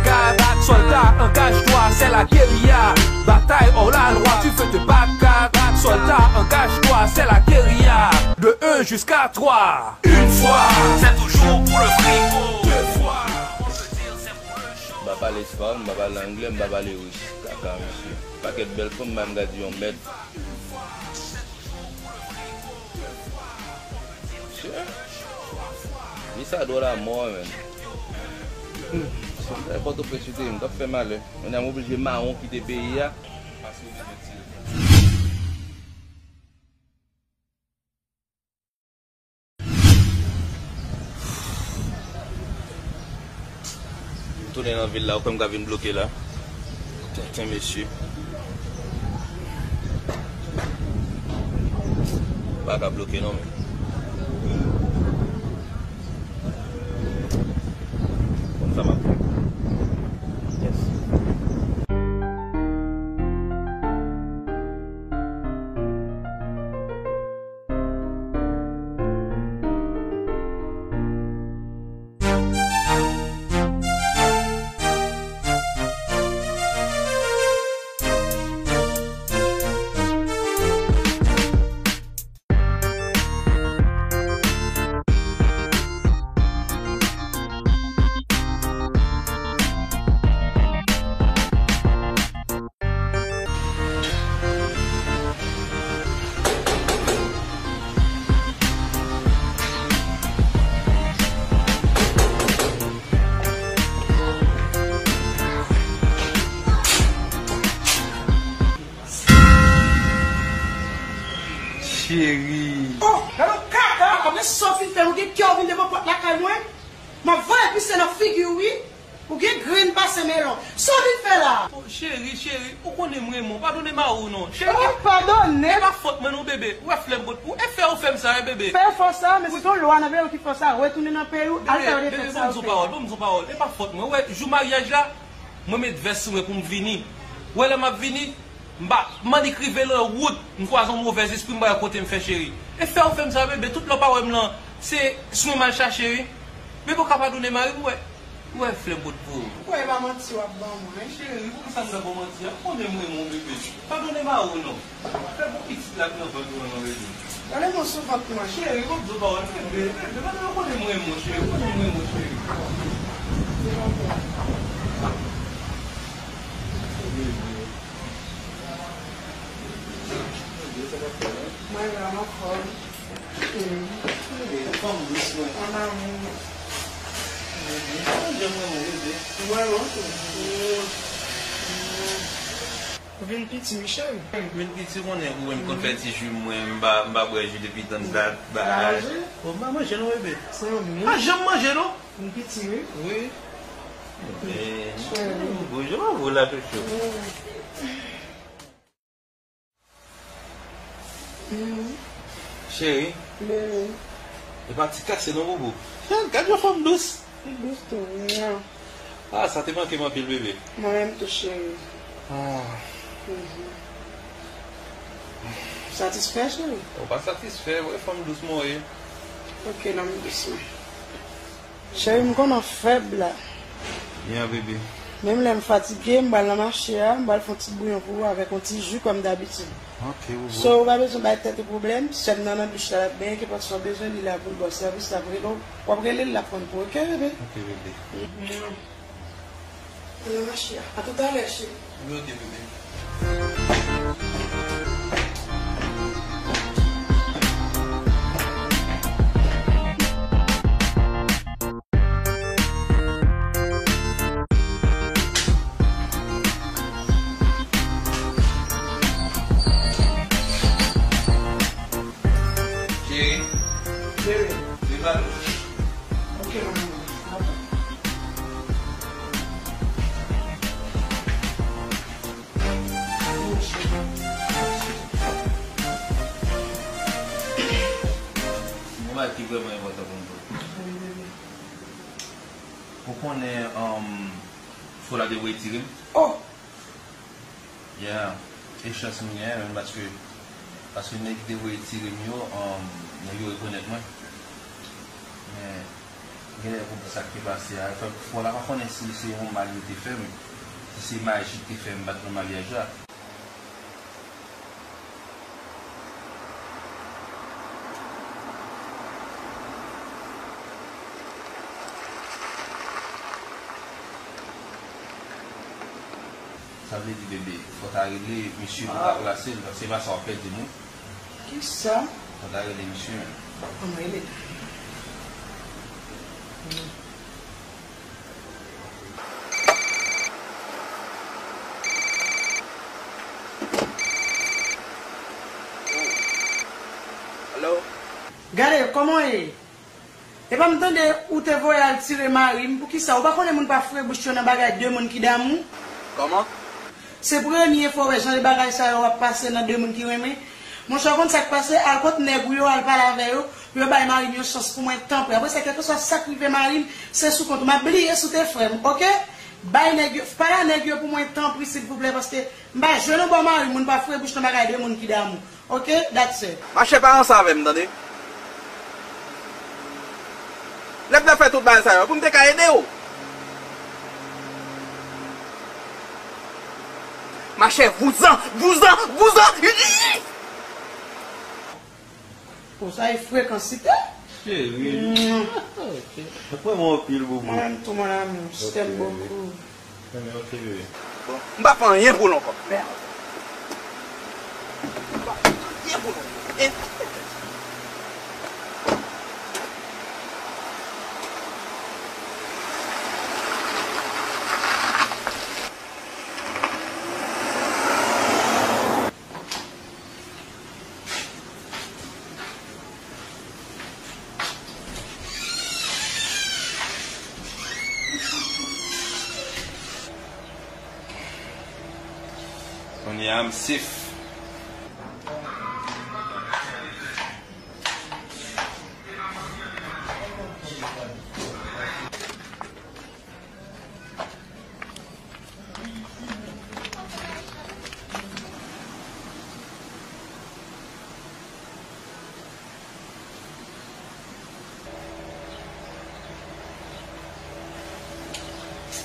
soldat, engage-toi, c'est la guérilla. Bataille hors la loi, tu veux te battre, soldat, engage-toi, c'est la guérilla. De un jusqu'à trois. Une fois, c'est toujours pour le frigo. Deux fois, on peut dire c'est pour le show. M pa pale espanyòl, m pa pale anglè, m pa pale ris. Kaka, mesye. Pakèt bèl fanm, m pa menm ka di yon mèd. Mesye. Li sa dwòl a mò, menn. Hmm. Se Pòtoprens ou te ye, m t ap fè malè. Kounye a m oblije mawon kite peyi a. M tounen nan vil la, ou kwè m ka vin bloke la? Tenten, mesye. Pa ka bloke non, men. Konn sa m ap fè. Yes. Cheri. Oh, gade yon kaka, apre sa w fin fè, ou gen kè w vin devan pòt lakay mwen? M ap voye pise nan figi w, wi. Ou gen grenn pase melon. Sa w vin fè la? Oh, cheri, cheri, ou konnen m renmen w. Padone mari w non. Cheri, oh, padone. E pa fòt mwen non, bebe. Ou wè flèm bòt pou. E fè ou fè m sa, wi, bebe. Fè fò sa, men si se yon lwa nan peyi w ki fè w sa, retounen nan peyi w, al fè w defèt sa ou fè. Bebe, bebe, ban m di w pawòl, ban m di w pawòl. E pa fòt mwen. Ou wè, jou maryaj la, mwen met vès sou mwen pou m vini. Ou wè lè m ap vini, m pa, m annik rive nan wout, m kwaze yon movèz espri, m pa wè kote m fè, cheri. E fè ou fè m sa, bebe, tout lè w pa wè m lan, se swen m al chache, wi. Bebe, ou ka padone mari m, ou wè. Ou wè flèm bòt pou ou. Ou kwè e pa manti w ap ban mwen? Cheri, poukisa m ta ba w manti a? Ou konnen m renmen w, bebe. Padone mari w non. Fè pou pitit la k nan vant ou an non, bebe. Gade mwen sou vant mwen. Cheri, m ap di w pawòl, bebe, bebe, padone, ou konnen m renmen w, cheri, ou konnen m renmen w, cheri. Mwen la, m anfòm. Fanm dous mwen. Mon amour. Mwen renmen w, bebe. Mwen renmen w tou. Ou vin piti, wi, cheri. Ou vin piti, konnen ou wè m konn fè ti ji mwen, m pa, m pa bwè ji depi tann dat, bagay. Ou pa manje? Ou pa manje non, bebe. San mwen. Pa janm manje non. Vin piti, wi. Wi. Cheri. Bon, je m'envole la, chouchou. Cheri. Bebe. E pa ti kase non, boubou. Gad yon fanm dous. Li dous tou, mwa. Ah, sa te manke m anpil, bebe. Mwen menm tou, cheri. Ah. Satisfè, cheri? Ou pa satisfè, wè fanm dous mwen ye. Ok, nan m dous mwen. Cheri, m konnen w fèb la. Yeah, bebe. Menm lè m fatige, m pral nan mache a, m pral fè yon ti bouyon pou ou avèk yon ti ji kòm dabitid. Ok, boubou. So, ou pa bezwen bay tèt ou pwoblèm, sè m nan nan douch la, l ap benyen, kenpòt sa w bezwen, li la pou l ba w sèvis, l ap rele w. W ap rele l, l ap konn pou ou, ok, bebe? Ok, bebe. Mwen nan mache a. A toutalè, cheri. Wi, ok, bebe. Cheri. Cheri. Vin ba nou. Ok, manman. Yon bagay ki vrèman enpòtan pou m di w. Ou konnen, um, fo la te voye tire m? Oh! Yeah. E chans m genyen menm paske, paske nèg ki te voye tire m yo, um, nèg yo rekonèt mwen. Men, genlè pou sa k te pase a, fò, fò la pa konnen si se yon mal yo te fè m, si se maji ki te fè m pa t nan maryaj la. Sa vle di, bebe, fò w ta rele misye pou w ka plase l, paske se pa sa w ap pèdi m wi. Kisa? Fò w ta rele misye menm. An m rele l. Alo? Gade, kòman w ye? Epa m tande ou te voye al tire mari m, poukisa? Ou pa konnen moun pa foure bouch yo nan bagay de moun ki damou? Kòman? Se premye fwa w wè jan de bagay sa yo ap pase nan de moun ki renmen? Monchè, w konn sa k pase? Al kot nèg ou yo, al pale avè yo, pou yo bay mari m yon chans pou mwen, tanpri. Apre sa, kèlkeswa sa k rive mari m, se sou kont ou. M ap bliye si w te frè m, oke? Bay nèg yo, pale a nèg yo pou mwen, tanpri, silvouplè, paske m pa jwenn yon bò mari m, moun pa foure bouch nan bagay de moun ki damou. Ok, that's it. Machè, pa ranse avè m, tande. Lè m t ap fè tout bagay sa yo, pou m te ka ede w. Machè, vouzan, vouzan, vouzan. Bon, sa e frekan site. Cheri. Mm. Mwen renmen w anpil, boubou. Mwen menm tou, mon amour. Je t'aime beaucoup. Bon, m pa fè anyen pou l ankò. Mèd. M pa fè anyen pou l ankò. E Kounye a m safe.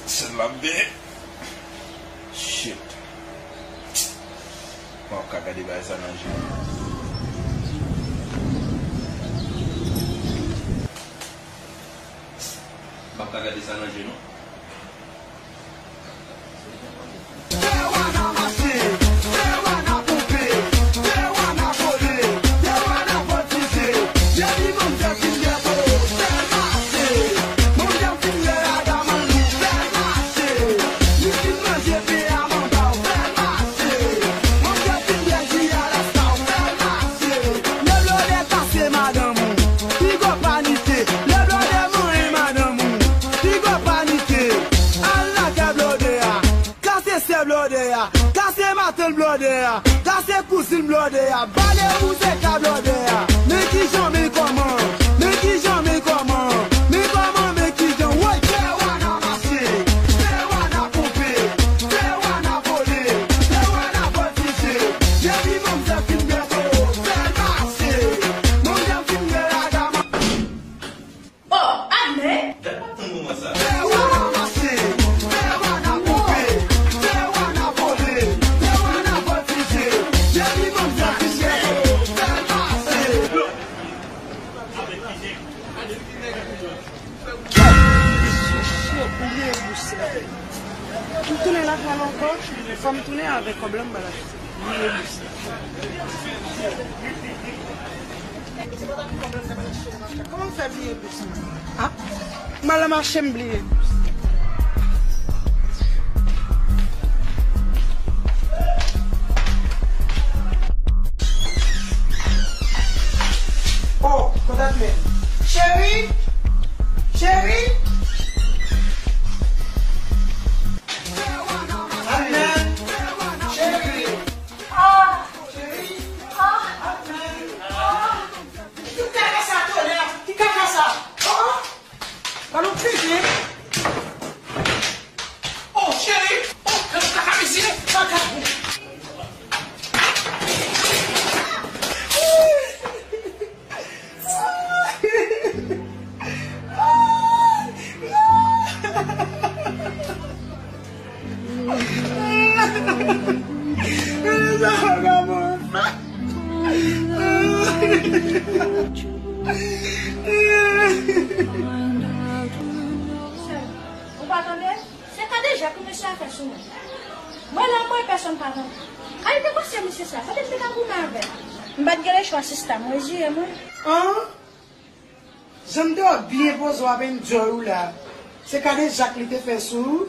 Sèl la m gen. Shit. Mwen ap ka gade bagay sa nan je. M ap ka gade sa nan je, non. Lè blòdè kase madanm ou, piga w panike. Lè blòdè manyen madanm ou, piga w panike. Al lakay blòdè a, kase sè blòdè a, kase matant blòdè a, kase kouzin blòdè a, ba de bouzèka blòdè a. Men kijan, men kòman, men kijan, men kòman, men kòman, men kijan, woy! Fè wana mache, fè wana ponpe, fè wana vole, fè wana vòltije. Depi manzè fin bèto, fè l pase. Manzè fin bèto, la dam. Oh, Adnè! Gad pa tann moman sa. Fè wana mache, fè wana ponpe, fè wana vole, fè wana vòltije. Depi manzè fin bèto, fè l pase. Shit, m bliye bous la. M tounen lakay la ankò, fò m tounen avèk kòb la m ba l achte. M bliye bous la. Kòman m fè bliye bous la? Ah, m al nan mache, m bliye bous. Oh, kontak men. Cheri! Cheri! Adnè! Cheri! Ah! Cheri! Ah! Adnè! Ah! Ki kaka sa, tonè? Ki kaka sa? Oh! Ba nou figi. Oh, cheri! Oh, kaka mesye! Kaka! Ou pa tande? Se kadejak wi mesye a fè sou mwen. Mwen la, mwen, pèsonn pa tande. Kalite mesye, mesye sa, kote m te ka goumen avè l? M pa t gen lechwa, sista, m reziye mwen. An? Jan m te wè w byen poze w ap enjoy ou la. Se kadejak li te fè sou ou?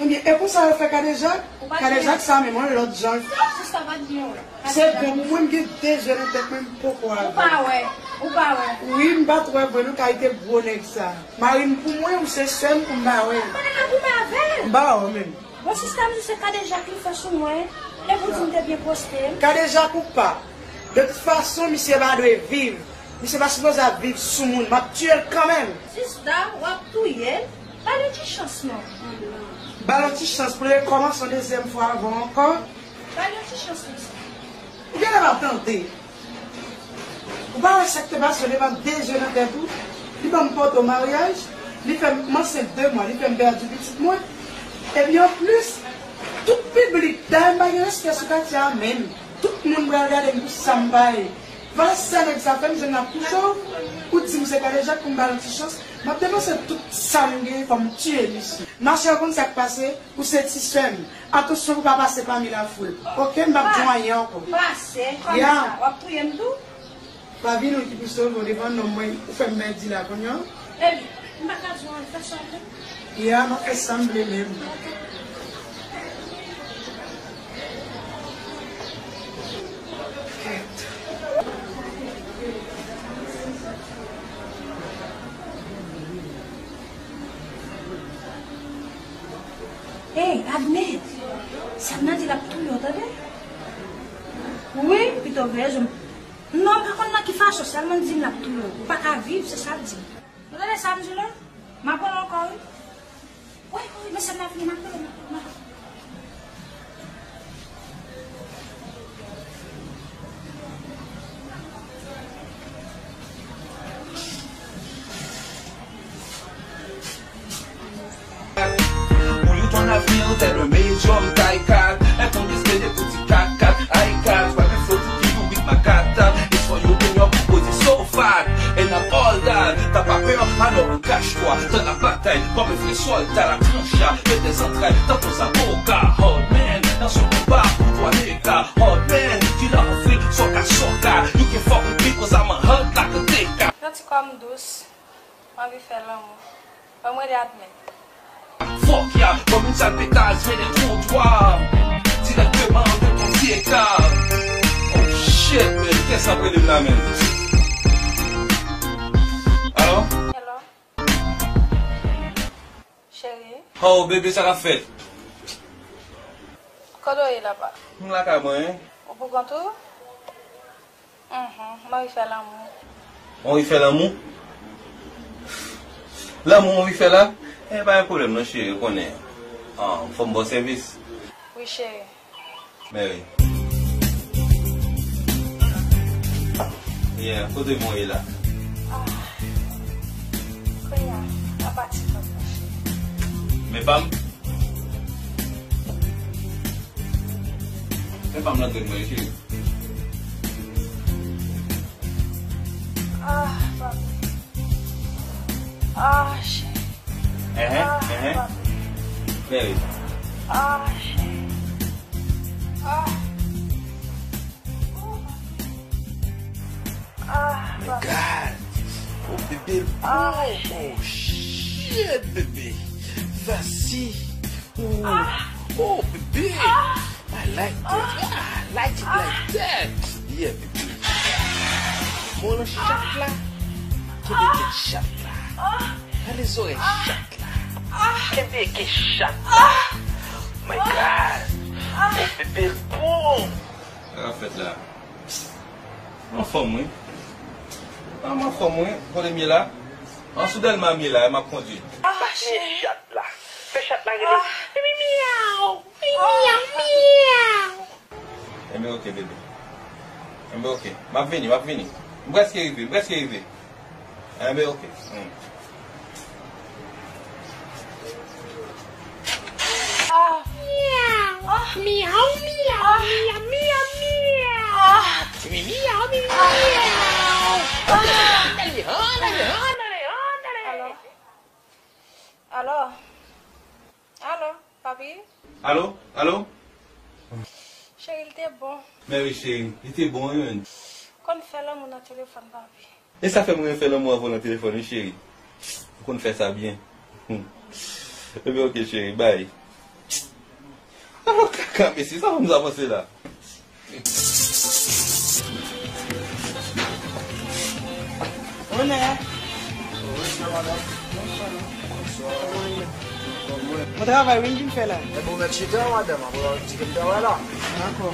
Ebyen, e konsa yo fè kadejak? Kadejak sa menm, yon lòt jan l fè. Sista, pa t byen wè. Se bon pou mwen, m gen de je nan tèt mwen, m poko avè l. Ou pa wè, ou pa wè. Wi, m pa t wè vre non, kalite gwo nèg sa. Mari m pou mwen, ou se sè m pou m pa wè. M pa t ka goumen avè l. M pa wè w menm. Bon, sista, m di se kadejak li fè sou mwen. E pou di m te byen poste m. Kadejak ou pa. De tout fason, misye pa dwe viv. Misye pa sipoze ap viv sou moun. M ap tiye l kanmenm. Sista, w ap touye l. Ba l yon ti chans non. Ba l yon ti chans pou l rekòmanse yon dezyèm fwa avan ankò. Ba l yon ti chans konsa. Ou genlè pa tande. Ou pa wè sa k te pase devan de je nan tèt ou? Li ban m poto maryaj, li fè m ansent de mwa, li fè m pèdi pitit mwen. Epi anplis, tout piblik, dayè m pa gen respè sou katye a menm. Tout moun pral gade m pou sa m pa ye. Vwala sa nèg sa fè m, jwenn l ap kouche w, ou di m se kadejak pou m ba l yon ti chans. M ap depanse tout sa m genyen, fò m tiye misye. Machè, ou konn sa k pase? Ou se ti sè m. Atansyon pou pa pase pami lafoul. Oke, m p ap di w anyen ankò. Pase, kòmsa, w ap touye m tou? Pa vin ou ki pou sove w devan nonm mwen, ou fè m pèdi la kounye a. Epi, m pa ka di w anyen, fè sa w vle. Ya, m ap fè sa m vle menm. Kèt. Ey, Adnè! Sa m nan di l ap touye w, tande? Tòv rezon. Non, m pa konn nan ki fason, sèlman l di m l ap touye w. Ou pa ka viv, se sa l di m. Ou tande sa m di w la? M ap rele ankò, wi. Wi, wi, wi, mesye m ap vini, m ap rele, m ap rele, m ap rele. Pour you ton avenir, t'es le médium, taille quatre. Elle tombe espédée pour ti quatre quatre, I quatre. Pas de flot, tout qui nourrit ma cata. It's for you, Junior, body so fat. And I'm all that. T'as pas peur, alors cache-toi. Dans la bataille, comme un vrai soldat, la tranche, que des entrailles dans ton zaboka. Hard man, dans ce combat pour toi, les gars. Hard man, qui l'a envie, soca, soca. You can fuck with me 'cause I'm a hard like a dick. Yon ti kòm dous. M anvi fè lanmou. Ban m rele admin. Fuck ya, comme une sale pétasse, viens les trottoirs. Directement de ton pied car. Oh shit, man, kiyès ap rele m la, man? Alo? Hello. Cheri. Oh, bebe, sa k ap fèt? Kote w ye la, pa? M lakay mwen, wi. Ou pou kont ou? Mhm, m anvi fè lanmou. Ou anvi fè lanmou? Lanmou ou anvi fè la? Eh, pa gen pwoblèm non, cheri, ou konnen. Ah, fò m ba w sèvis. Wi, cheri. Mèsi. Yeah, kote mwen ye la? Ah. Kounye a, apati kòb la, cheri. Men pa m. Men pa m nan tèt mwen, cheri. Ah, papi. Ah, cheri. Ehe, ah, ehe. Papi. Baby. Ah, cheri. Ah. Oh, papi. Ah, papi. My God. Oh, bebe. Ah, oh, shit, bebe. Vas-y. Oh, oh, bebe. I like that. Ah, I like it like that. Yeah, bebe. Mwen nan chat la. Kenbe tèt chat la. Gade zòrèy chat la. Kenbe ke chat la. My God. Oh, bebe, bon. Sa k ap fèt la? M anfòm, wi. Ah, m anfòm, wi. Kote m ye la? An sou Dèlma m ye la, m ap kondui. Fè chat la. Fè chat la rele. Miyaw. Miyaw, miyaw. Enben, oke, bebe. Enben, oke. M ap vini, m ap vini. M prèske rive, m prèske rive. Enben, oke. Hmm. Ah. Miyaw. Ah. Miyaw, miyaw, ah, miyaw, miyaw, miyaw. Ah. Miyaw, miyaw, miyaw. Ah. Andale, andale, andale, andale. Alo? Alo? Alo, papi? Alo? Alo? Cheri, l te bon. Men wi, cheri, li te bon, wi, menn. Konn fè lanmou nan telefòn, papi. E sa fè m renmen fè lanmou avè w nan telefòn, wi, cheri. Ou konn fè sa byen. Ebyen, oke, cheri, bay. Kaka, mesye, sa fè m sa panse la. Onè. Mwen travay, wi, m vin fè la. Ebyen, ou mèt chita, madanm, apre w di ke m travay la. Dakò.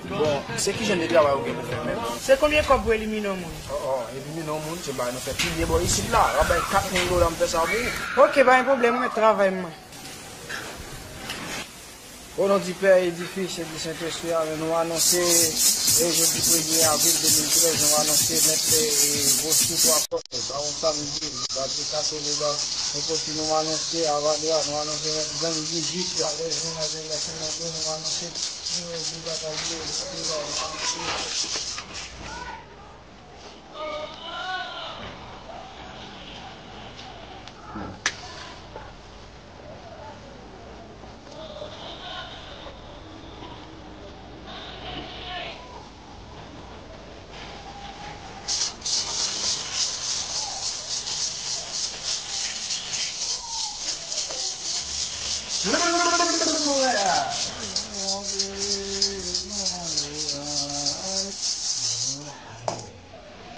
Bon, se ki jan de travay ou gen pou fè menm? Se konbyen kòb pou elimine yon moun? Oh, oh, elimine yon moun, se bagay nou fè pi byen bò isit la. W ap bay kat mil dola, m fè sa pou ou. Oke, pa gen pwoblèm, ou mèt travay mwen. O non di Pè e di Fis e di Sentespri, amèn. Nou anonse, e jodi premye avril de mil trèz, nou anonse nèt, e, e, gwo sou twa pòs, ba yon samdi, ba de kase le ba, nou konti nou anonse, avadra, nou anonse nèt gang vizit, alè jwenn avè lè senatè, nou anonse, nou oubli batay yo, nou anonse.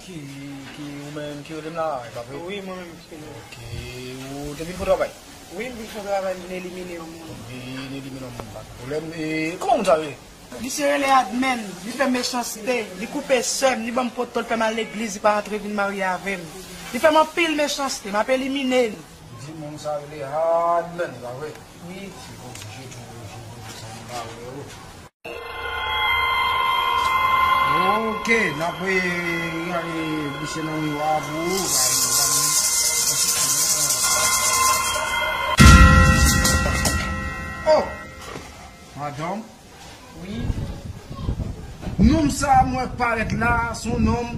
Ki, ki, ou menm ki rele m la, e pa vre? Wi, mwen menm ki rele w. Oke, ou te vin pou travay? Wi, m vin fè travay, m vin elimine yon moun. Ou vin elimine yon Pwoblèm, e, kòman moun sa rele? Misye rele Admèn, li fè m mechanste, li koupe sè m, li ban m poto, l fè m al legliz, li pa antre vin marye avè m. Li fè m anpil mechanste, m ap elimine l. Di moun sa rele Admèn, pa vre? Wi. Si Bondye jete w, jete w, sa m pa vle w. Ok, n ap, e, gade misye nan miwa pou ou. Oh! Madanm? Wi. Nonm sa a m wè parèt la, se yon nonm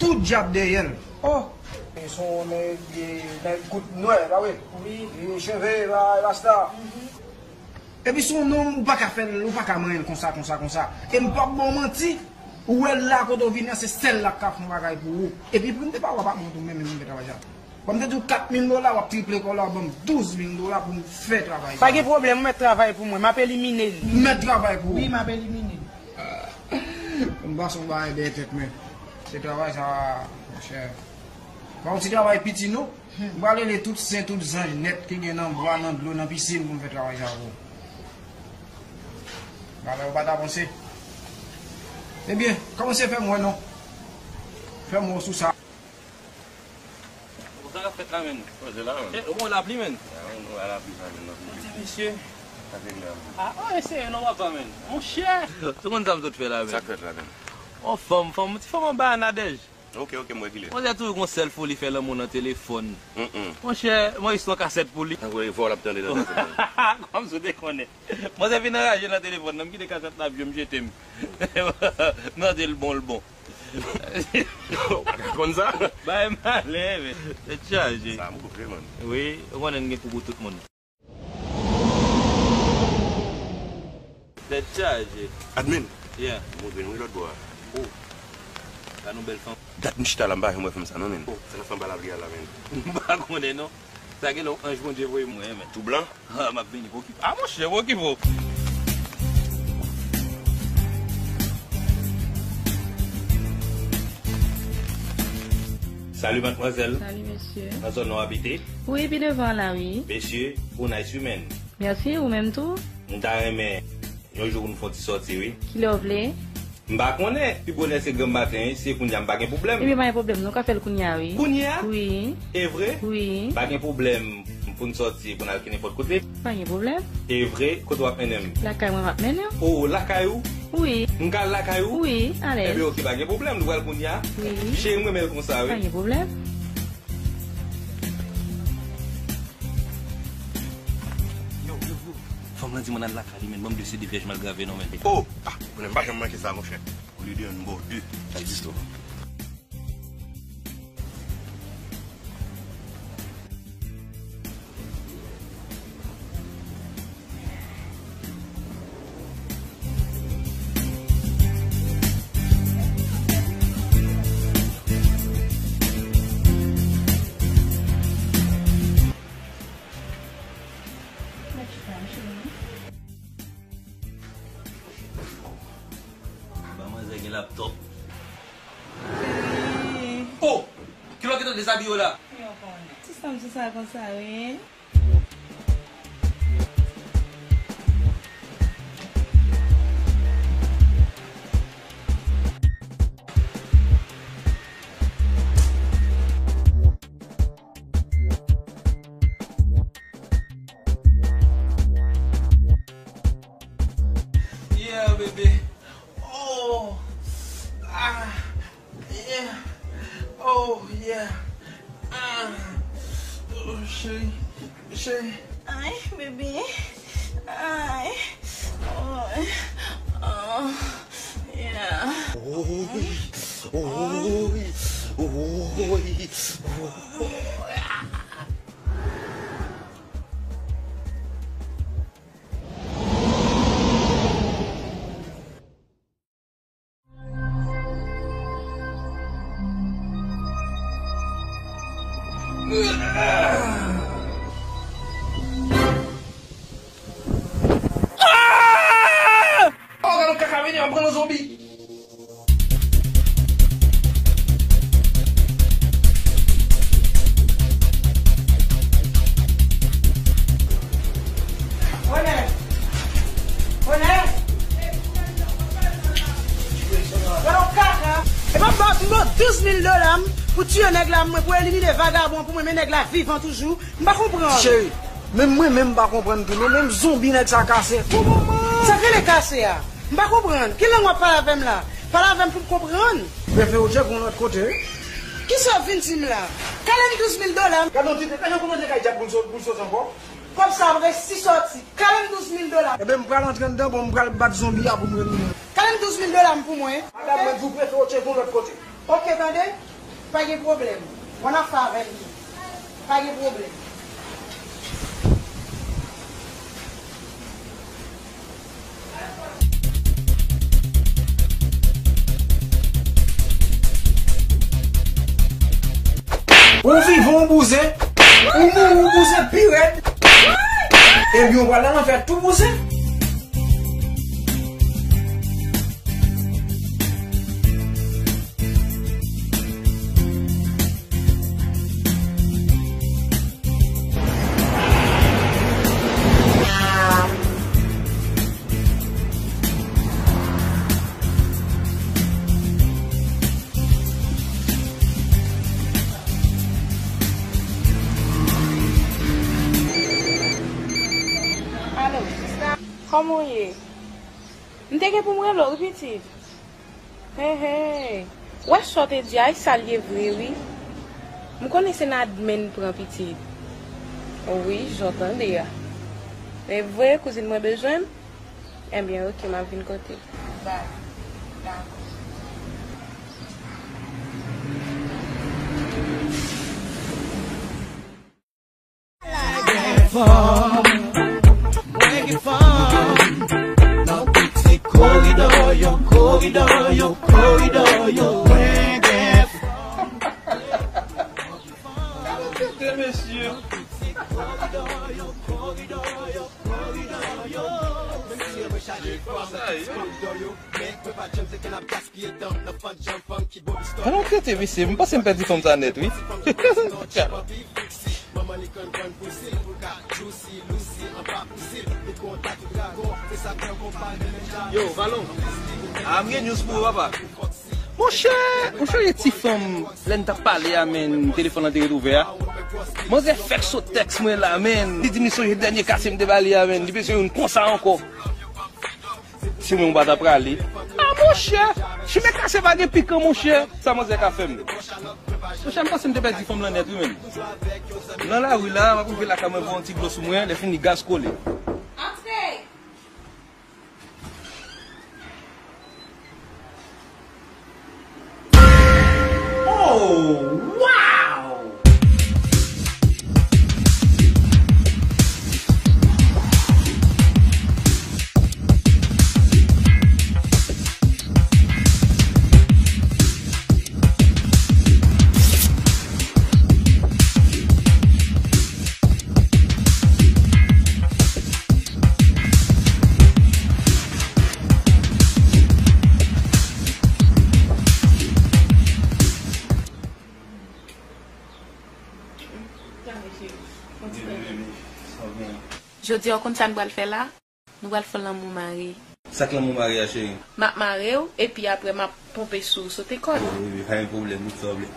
tout djab dèyè l. Oh! E se yon nèg, e, nèg kout nwè, pa vre? Wi. E cheve, ra-, rasta. Mhm. Epi se yon nonm, ou pa ka fè l, ou pa ka manyen l konsa, konsa, konsa. E m p ap ba w manti, ou wè l la kote w vini an, se sèl la k ka fè yon bagay pou ou. Epi pou m te ba w apatman tou, menm, menm, menm travay sa. Bon, m te di w kat mil dola, w ap triple kò la, w ap ban m douz mil dola pou m fè travay sa. Pa gen pwoblèm, ou mèt travay pou mwen, m ap elimine l. M mèt travay pou ou. Wi, m ap elimine l. M pase yon bagay dèyè tèt mwen. Se travay sa, monchè. Pa yon ti travay piti, non. M pral rele tout sen, tout zanj nèt ki gen nan bwa, nan dlo, nan pisin pou m fè travay sa pou ou. Bagay ou pa t avanse. Ebyen, kòmanse fè m wè non. Fè m wè sou sa. Sa k ap fèt la menm? Koze la menm. E, ou bon lapli menm? A, ou wè lapli sa menm nan. Ti mesye. Sa se menm. A, oh, eseye non papa menm. Monchè! Ou konn sa m sot fè la menm? Sa k fèt la menm? On fanm, fanm, ti fanm anba a Nadège. Ok, ok, m wè ki lè. Manzè toujou gon sèl foli fè lanmou nan telefòn. Mm, mm. Monchè, mwen jis yon kasèt pou li. Tankou vwa l ap tande nan kasèt la. Kòmsi w te konnen. Manzè vin anraje nan telefòn nan, m kite kasèt la ap jwe, m jete m. M tande l bon, l bon. Ou pa ka konn sa? Bay malè, men. Tèt chaje. Sa move, man. Wi, ou konnen n gen kou pou tout moun. Tèt chaje. Admin. Yeah. Move nou lòt bò a. Oh. Gad yon bèl fanm. Dat m chita la, m pa janm wè fanm sa non, men. Oh, se nan fanm pa lapli a la, men. M pa konnen non. Sa gen lè yon anj Bondye voye m wè, men. Tou blan? Ah, m ap vini, pa okipe. Ah, monchè, pa okipe w. Salut, mademoiselle. Salut, monsieur. Nan zòn nan w abite? Wi, pi devan la, wi. Mesye, ou nice wi, man. Mèsi, ou menm tou? M ta renmen yon jou pou nou fè yon ti sòti, wi. Kilè w vle? M pa konnen. Pi bonè se granm maten, wi. Si se kounye a, m pa gen pwoblèm. Ebyen, pa gen pwoblèm, nou ka fè l kounye a, wi. Kounye a? Wi. E vre? Wi. Pa gen pwoblèm pou n sòti, pou n al kenenpòt kote? Pa gen pwoblèm. E vre? Kote w ap mennen m? Lakay mwen m ap mennen w. O, lakay ou? Wi. M ka al lakay ou? Wi, alèz. Ebyen, oke, pa gen pwoblèm, nou pral kounye a. Wi. Cheri, m renmen l konsa, wi. Pa gen pwoblèm. Yo, yo, yo. Fanm lan di m ann al lakay li, men ban m de se de vyèj mal grave non, men. Oh! Ah, konnen m pa janm manke sa, monchè. Olye de yonn, m ba w de. Sa egziste, wi. Ba manzè gen laptòp. Cheri. Oh! Kilè w gentan dezabiye w la? Yo konnen. Ti sanm sou sa konsa, wi. Yeah, bébé. Oh. Ah. Yeah. Oh, yeah. Ah. Oh, chéri. Chéri. Ay, bébé. Ay. Oh. Oh. Yeah. Oy. Oy. Oy. Ah! Oh, gade yon kaka vini, ap pran yon zonbi. Renè! Douz mil dola m pou tiye nèg la, mwen pou elimine vagabon pou mwen, men nèg la vivan toujou. M pa konprann. Cheri, menm mwen menm m pa konprann tou non, menm zonbi nèg sa kase. Pou moman. Sa k rele kase a? M pa konprann. Ki lang w ap pale avè m la? Pale avè m pou m konprann. Prefe Roger gon lòt kote wi. Kisa w vin di m la? Kale m douz mil dola m. Gade yon ti tèt, gade yon kòmantè kay djab pou l so-, pou l sot ankò. Kòb sa ap resi sòti. Kale m douz mil dola. Ebyen, m pral antre anndan, bon, m pral bat zonbi a pou m remèt. Kale m douz mil dola m pou mwen. Madanm, mwen di w prefe w tcheke yon lòt kote. Oke, tande? Pa gen pwoblèm. Bon, n ap fè avè l. Pa gen pwoblèm. Ou vivan, ou bouzen. Ou mouri, ou bouzen pi rèd. Ebyen, ou pral nan lanfè tou bouzen. Alo, sista. Kòman w ye? M te gen pou m rele w, wi, pitit. Hey, hey. Ou wè sa w te di a, e sa l ye vre, wi. M konnen se nan admen l pran pitit. Wi, jan w tande a. E vre, kouzin mwen bezwen m? Ebyen, oke, m ap vin kote w. Bay. Dakò. Mwen gen fanm. Nan tout se koridò yo, koridò yo, koridò yo, mwen gen fanm. Gade tete, mesye. Sa yo. Gade yon tete, mesye, m panse m pèdi fanm sa nèt, wi. Yo, Valon, a m gen news pou ou, papa. Monchè, monchè, e ti fanm, lè n t ap pale a, menn, telefòn nan te ret ouvè a. Manzè fèk sot tèks mwen la, menn. Li di m li sonje dènye kase m te ba li a, menn. Li bezwen youn konsa ankò. Si mwen m pa ta prale. Ah, monchè! Chimen kase pa gen pikan, monchè! Sa manzè ka fè m? Monchè, m panse m te pèdi fanm lan nèt, wi, menn. Nan lari la, m ap rive lakay mwen, voye yon ti dlo sou mwen, lè fini, gaz kole. Antre! Oh, wow! Jodi a, w konn sa n pral fè la? Nou pral fè lanmou mare. Sa k lanmou mare a, cheri? M ap mare w, epi apre m ap ponpe sou w, sote kòd. Wi, wi, pa gen pwoblèm, tout sa w vle.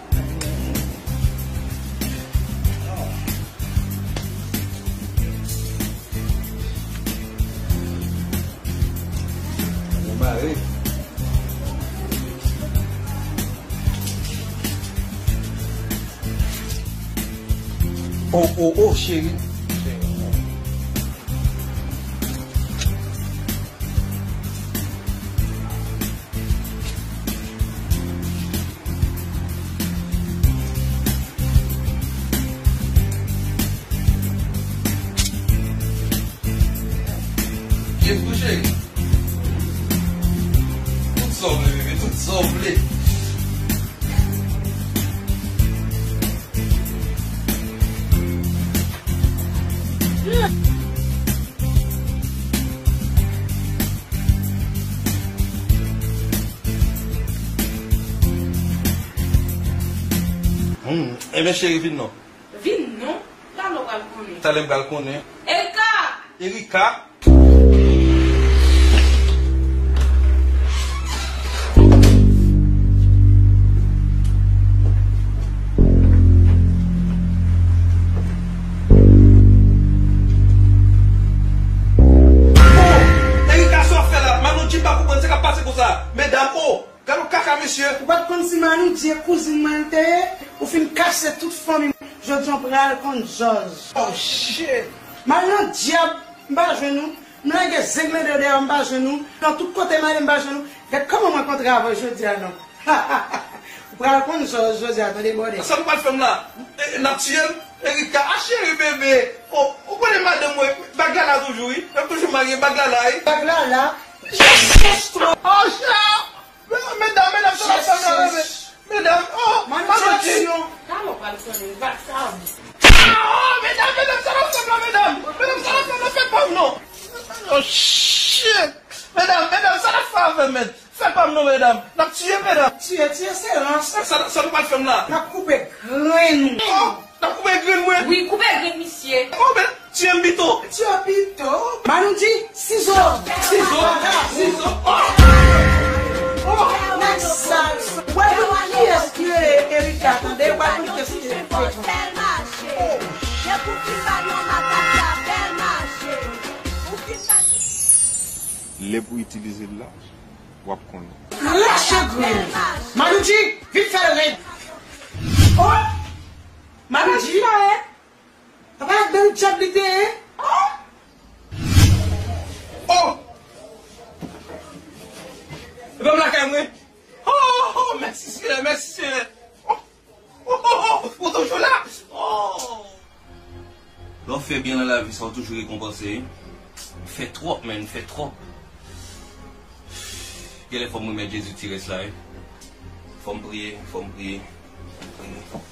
Lanmou mare. Oh, oh, oh, cheri. Kèt tou, cheri. Tout sa w vle, bebe, tout sa w vle. Hmm, enben, cheri, vin non. Vin non? Talè w pral konnen. Talè m pral konnen. Erika! Erika! Mesye. Ou pa t konn si Manoudji e kouzin mwen l te ye? Ou fin kase tout fanmi m. Jodi a w pral konn jòj. Oh, shit. M al nan dyab, m pa jwenn ou. M lage zenk mèt dèyè w, m pa jwenn ou. Nan tout kote m ale, m pa jwenn ou. Gad kòman mwen kontre avè w jodi a, non. Ou pral konn jòj jodi a, tande bòdè. Sa nou pral fè m la? E, n ap tiye m? Erika, a cheri bebe. Oh, ou konnen madanm mwen, bag la la toujou, wi. N ap toujou marye, bag la la, wi. Bag la la? Je cherche trop. Oh, chè. Medam, medam, sa n ap fè m la, bebe. Medam, oh, Manoudji. Talè w pral konnen, vakabon. Ah, oh, medam, medam, sa n ap fè m la, medam. Medam, sa n ap fè m la, fè pa m non. Oh, shit. Medam, medam, sa n ap fè avè m, men? Fè pa m non, medam. N ap tiye m, medam. Tiye, tiye, se rans. Sa, sa, sa nou pral fè m la? N ap koupe grenn ou. Oh, n ap koupe grenn mwen? Wi, koupe grenn misye. Oh, men, tiye m pito. Tiye pito. Manoudji, sizo. Sizo, sizo. Oh! Oh, nèg sal. Wè nou kiyès ki rele Erika, tande? Wè nou kiyès ki rele Erika. Lè pou itilize l la, w ap konnen. Rache grenn. Manoudji, vin fè l rèd. Oh! Manoudji. Apa ak bèl djab li te ye? Oh! Oh! Epa m lakay mwen. Oh, oh, oh, mèsi Senyè, mèsi Senyè. Oh, oh, oh, oh, ou toujou la. Oh. Lè w fè byen nan lavi sa, w toujou rekonpanse. M fè twòp, men m fè twòp. Genlè fò m remèt Jezi ti rès la, wi. Fò m priye, fò m priye, fò m priye.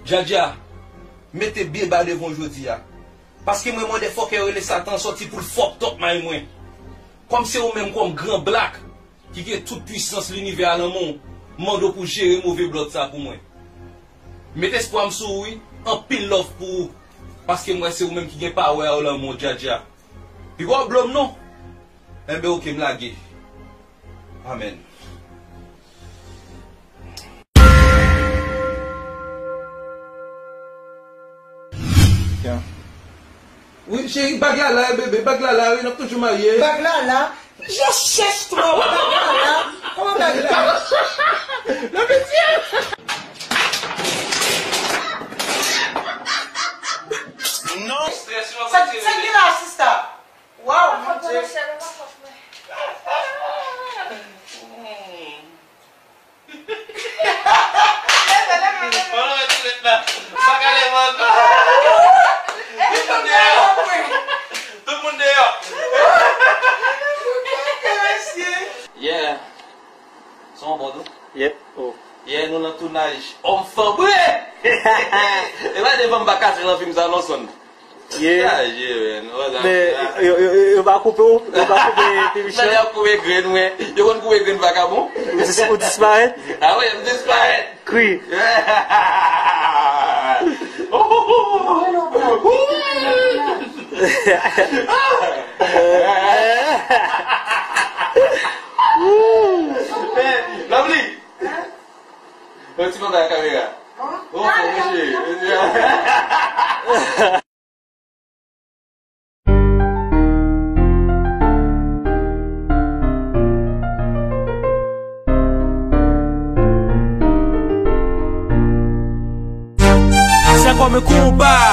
Djadja, mete byen ba devan w jodi a. Paske mwen mande fòkè yo rele Satan sòti pou l fuck up may mwen. Kòm se ou menm kòm gran blak ki gen tout pwisans linivè a nan men w, m mande w pou jere move blòd sa pou mwen. Met espwa m sou ou wi, anpil love pou ou. Paske m wè se ou menm ki gen power a yo nan men w Djadja. Piga w blo m non. Enben oke m lage. Amèn. Wi, cheri, bag la la, bebe, bag la la, wi, n ap toujou marye. Bag la la, je cherche trop, bag la la. Kòman bag la? Non, sa, sa ki la, sista? Waw, mon Dye. Tout moun deyò. Tout moun deyò. Yeah. Son bon tou? Yep. Oh. Yeah, nou nan tounaj. Òm fanbre! E pa devan m pa kache nan fim sa non, son. Yeah. Men yo, yo, yo, yo pa koupe w, yo pa koupe pi mechan. Yo konn koupe grenn mwen. Yo konn koupe grenn vakabon. Ou dis-, ou disparèt? Ah wi, m disparèt. Kri. Hey, Lovely. Yon ti papa kamera. Oh, mesye. C'est comme un combat.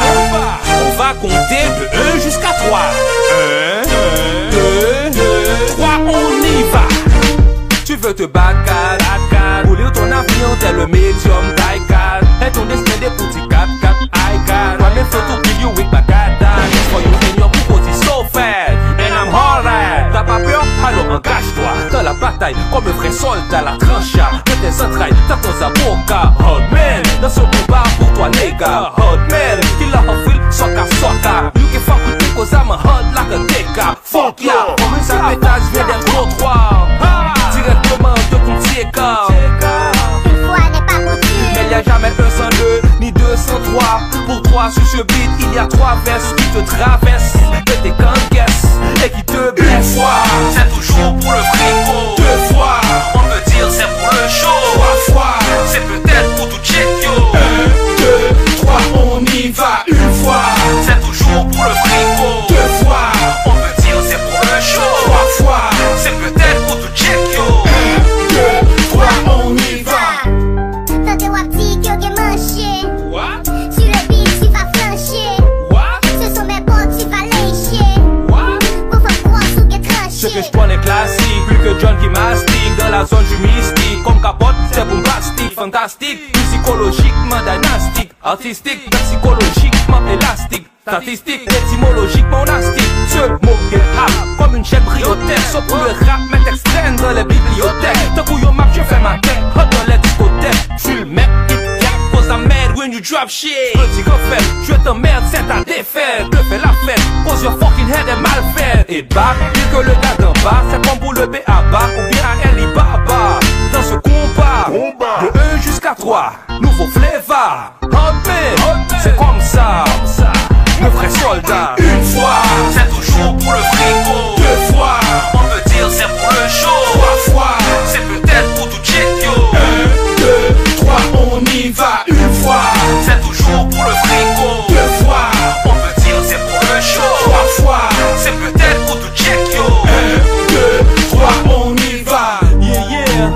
On va compter de un jusqu'à trois. Un, deux, trois, on y va. Tu veux te bagarre, pour lire ton avion, t'es le médium, Taycan. Et ton destin des petits quatre quatre, I got. Why me feel to kill you with my cat, that is for you and your people is so fat. And I'm hard at. T'as pas peur? Alors engage-toi dans la bataille, comme un vrai soldat, la tranche à de tes entrailles, t'as ton zaboka. Hard man, dans ce combat pour toi, les gars. Hard man, kill a hard feel, soca, soca. You can fuck with me 'cause I'm a hard like a T K. Fuck yeah, se petaj vyen dèt trotwa. Directement de ton tieka. Une fois n'est pas coutume. Mais y a jamais un sans deux, ni deux sans trois. Pour toi, sur ce beat, il y a trois vestes qui te traversent, que t'es qu'un guess et qui te blessent. Une fois, c'est toujours pour le frigo. Deux fois, on peut dire c'est pour le show. Trois fois, c'est peut-être pour tout check. fantastik, sikolojikman dinastik, artistik, sikolojikman elastik, statistik, etimolojikman elastik. Ce mot est rap comme une chaîne briotex, sauf pour le rap, met extrait dans les bibliothèques. Tankou yon map, je fais ma tête, hot dans les discothèques. Tu le mets, Kit Kat, cause I'm mad when you drop shit. Yo di k anfèt, je t'emmerde, c'est ta défaite. Le fè la fèt, cause your fucking head est mal faite. Et bah, dire que le gars d'en bas, c'est comme pour le B A B A ou bien A L I Baba. Dans ce combat, de un jusqu'à trois, nouveau flavor. Hot man, c'est comme ça. Le vrai soldat. Une fois, c'est toujours pour le frigo. Deux fois, on peut dire c'est pour le show. Trois fois, c'est peut-être pour tout check yo. Un, deux, trois, on y va. Une fois, c'est toujours pour le frigo. Deux fois, on peut dire c'est pour le show. Trois fois, c'est peut-être pour tout check yo. Un, deux, trois, on y va. Yeah, yeah.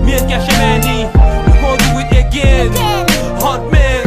Me and Cash Money, we gon' do it again. Hot man,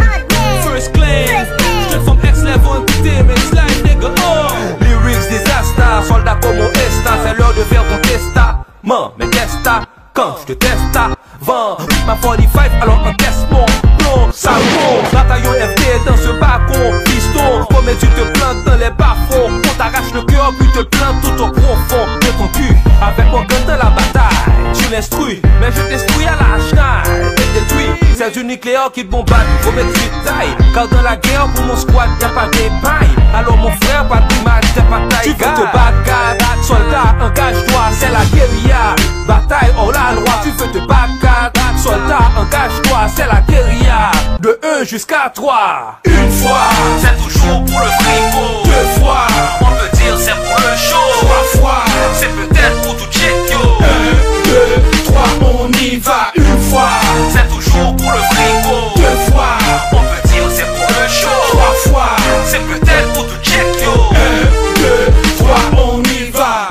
first claim. Straight from X level to T M X life, nigga. Oh. Lyrics disaster, soldat como esta, c'est l'heure de faire ton testament. Mais qu'est-ce que t'as quand je te teste avant? Rythme à forty-five, alors encaisse mon plomb, sale con. Bataillon F D dans ce bacon, piston. Promets, tu te plantes dans les bas-fonds. On t'arrache le cœur, puis te plante tout au profond de ton cul. Avec mon gun dans la bataille, tu l'instruis. Mais je t'instruis à la schneid et détruis. C'est du nucléaire qui bombarde, faut mettre suite taille. Car dans la guerre, pour mon squad, y a pas d'épargne. Alors mon frère, pas d'image, t'es pas taille. Tu veux te battre, soldat, engage-toi, c'est la guérilla. Bataille hors la loi, tu veux te battre, soldat, engage-toi, c'est la guérilla. De un jusqu'à trois. Une fois, c'est toujours pour le frigo. Deux fois, on peut dire c'est pour le show. Trois fois, c'est peut-être pour tout check yo. Un, deux, trois, on y va. Une fois, c'est toujours pour le frigo. Deux fois, on peut dire c'est pour le show. Trois fois, c'est peut-être pour tout check yo. Un, deux, trois, on y va.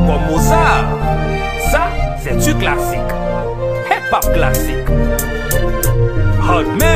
Comme Mozart, ça, c'est du classique. Hip-hop classique. Hot man.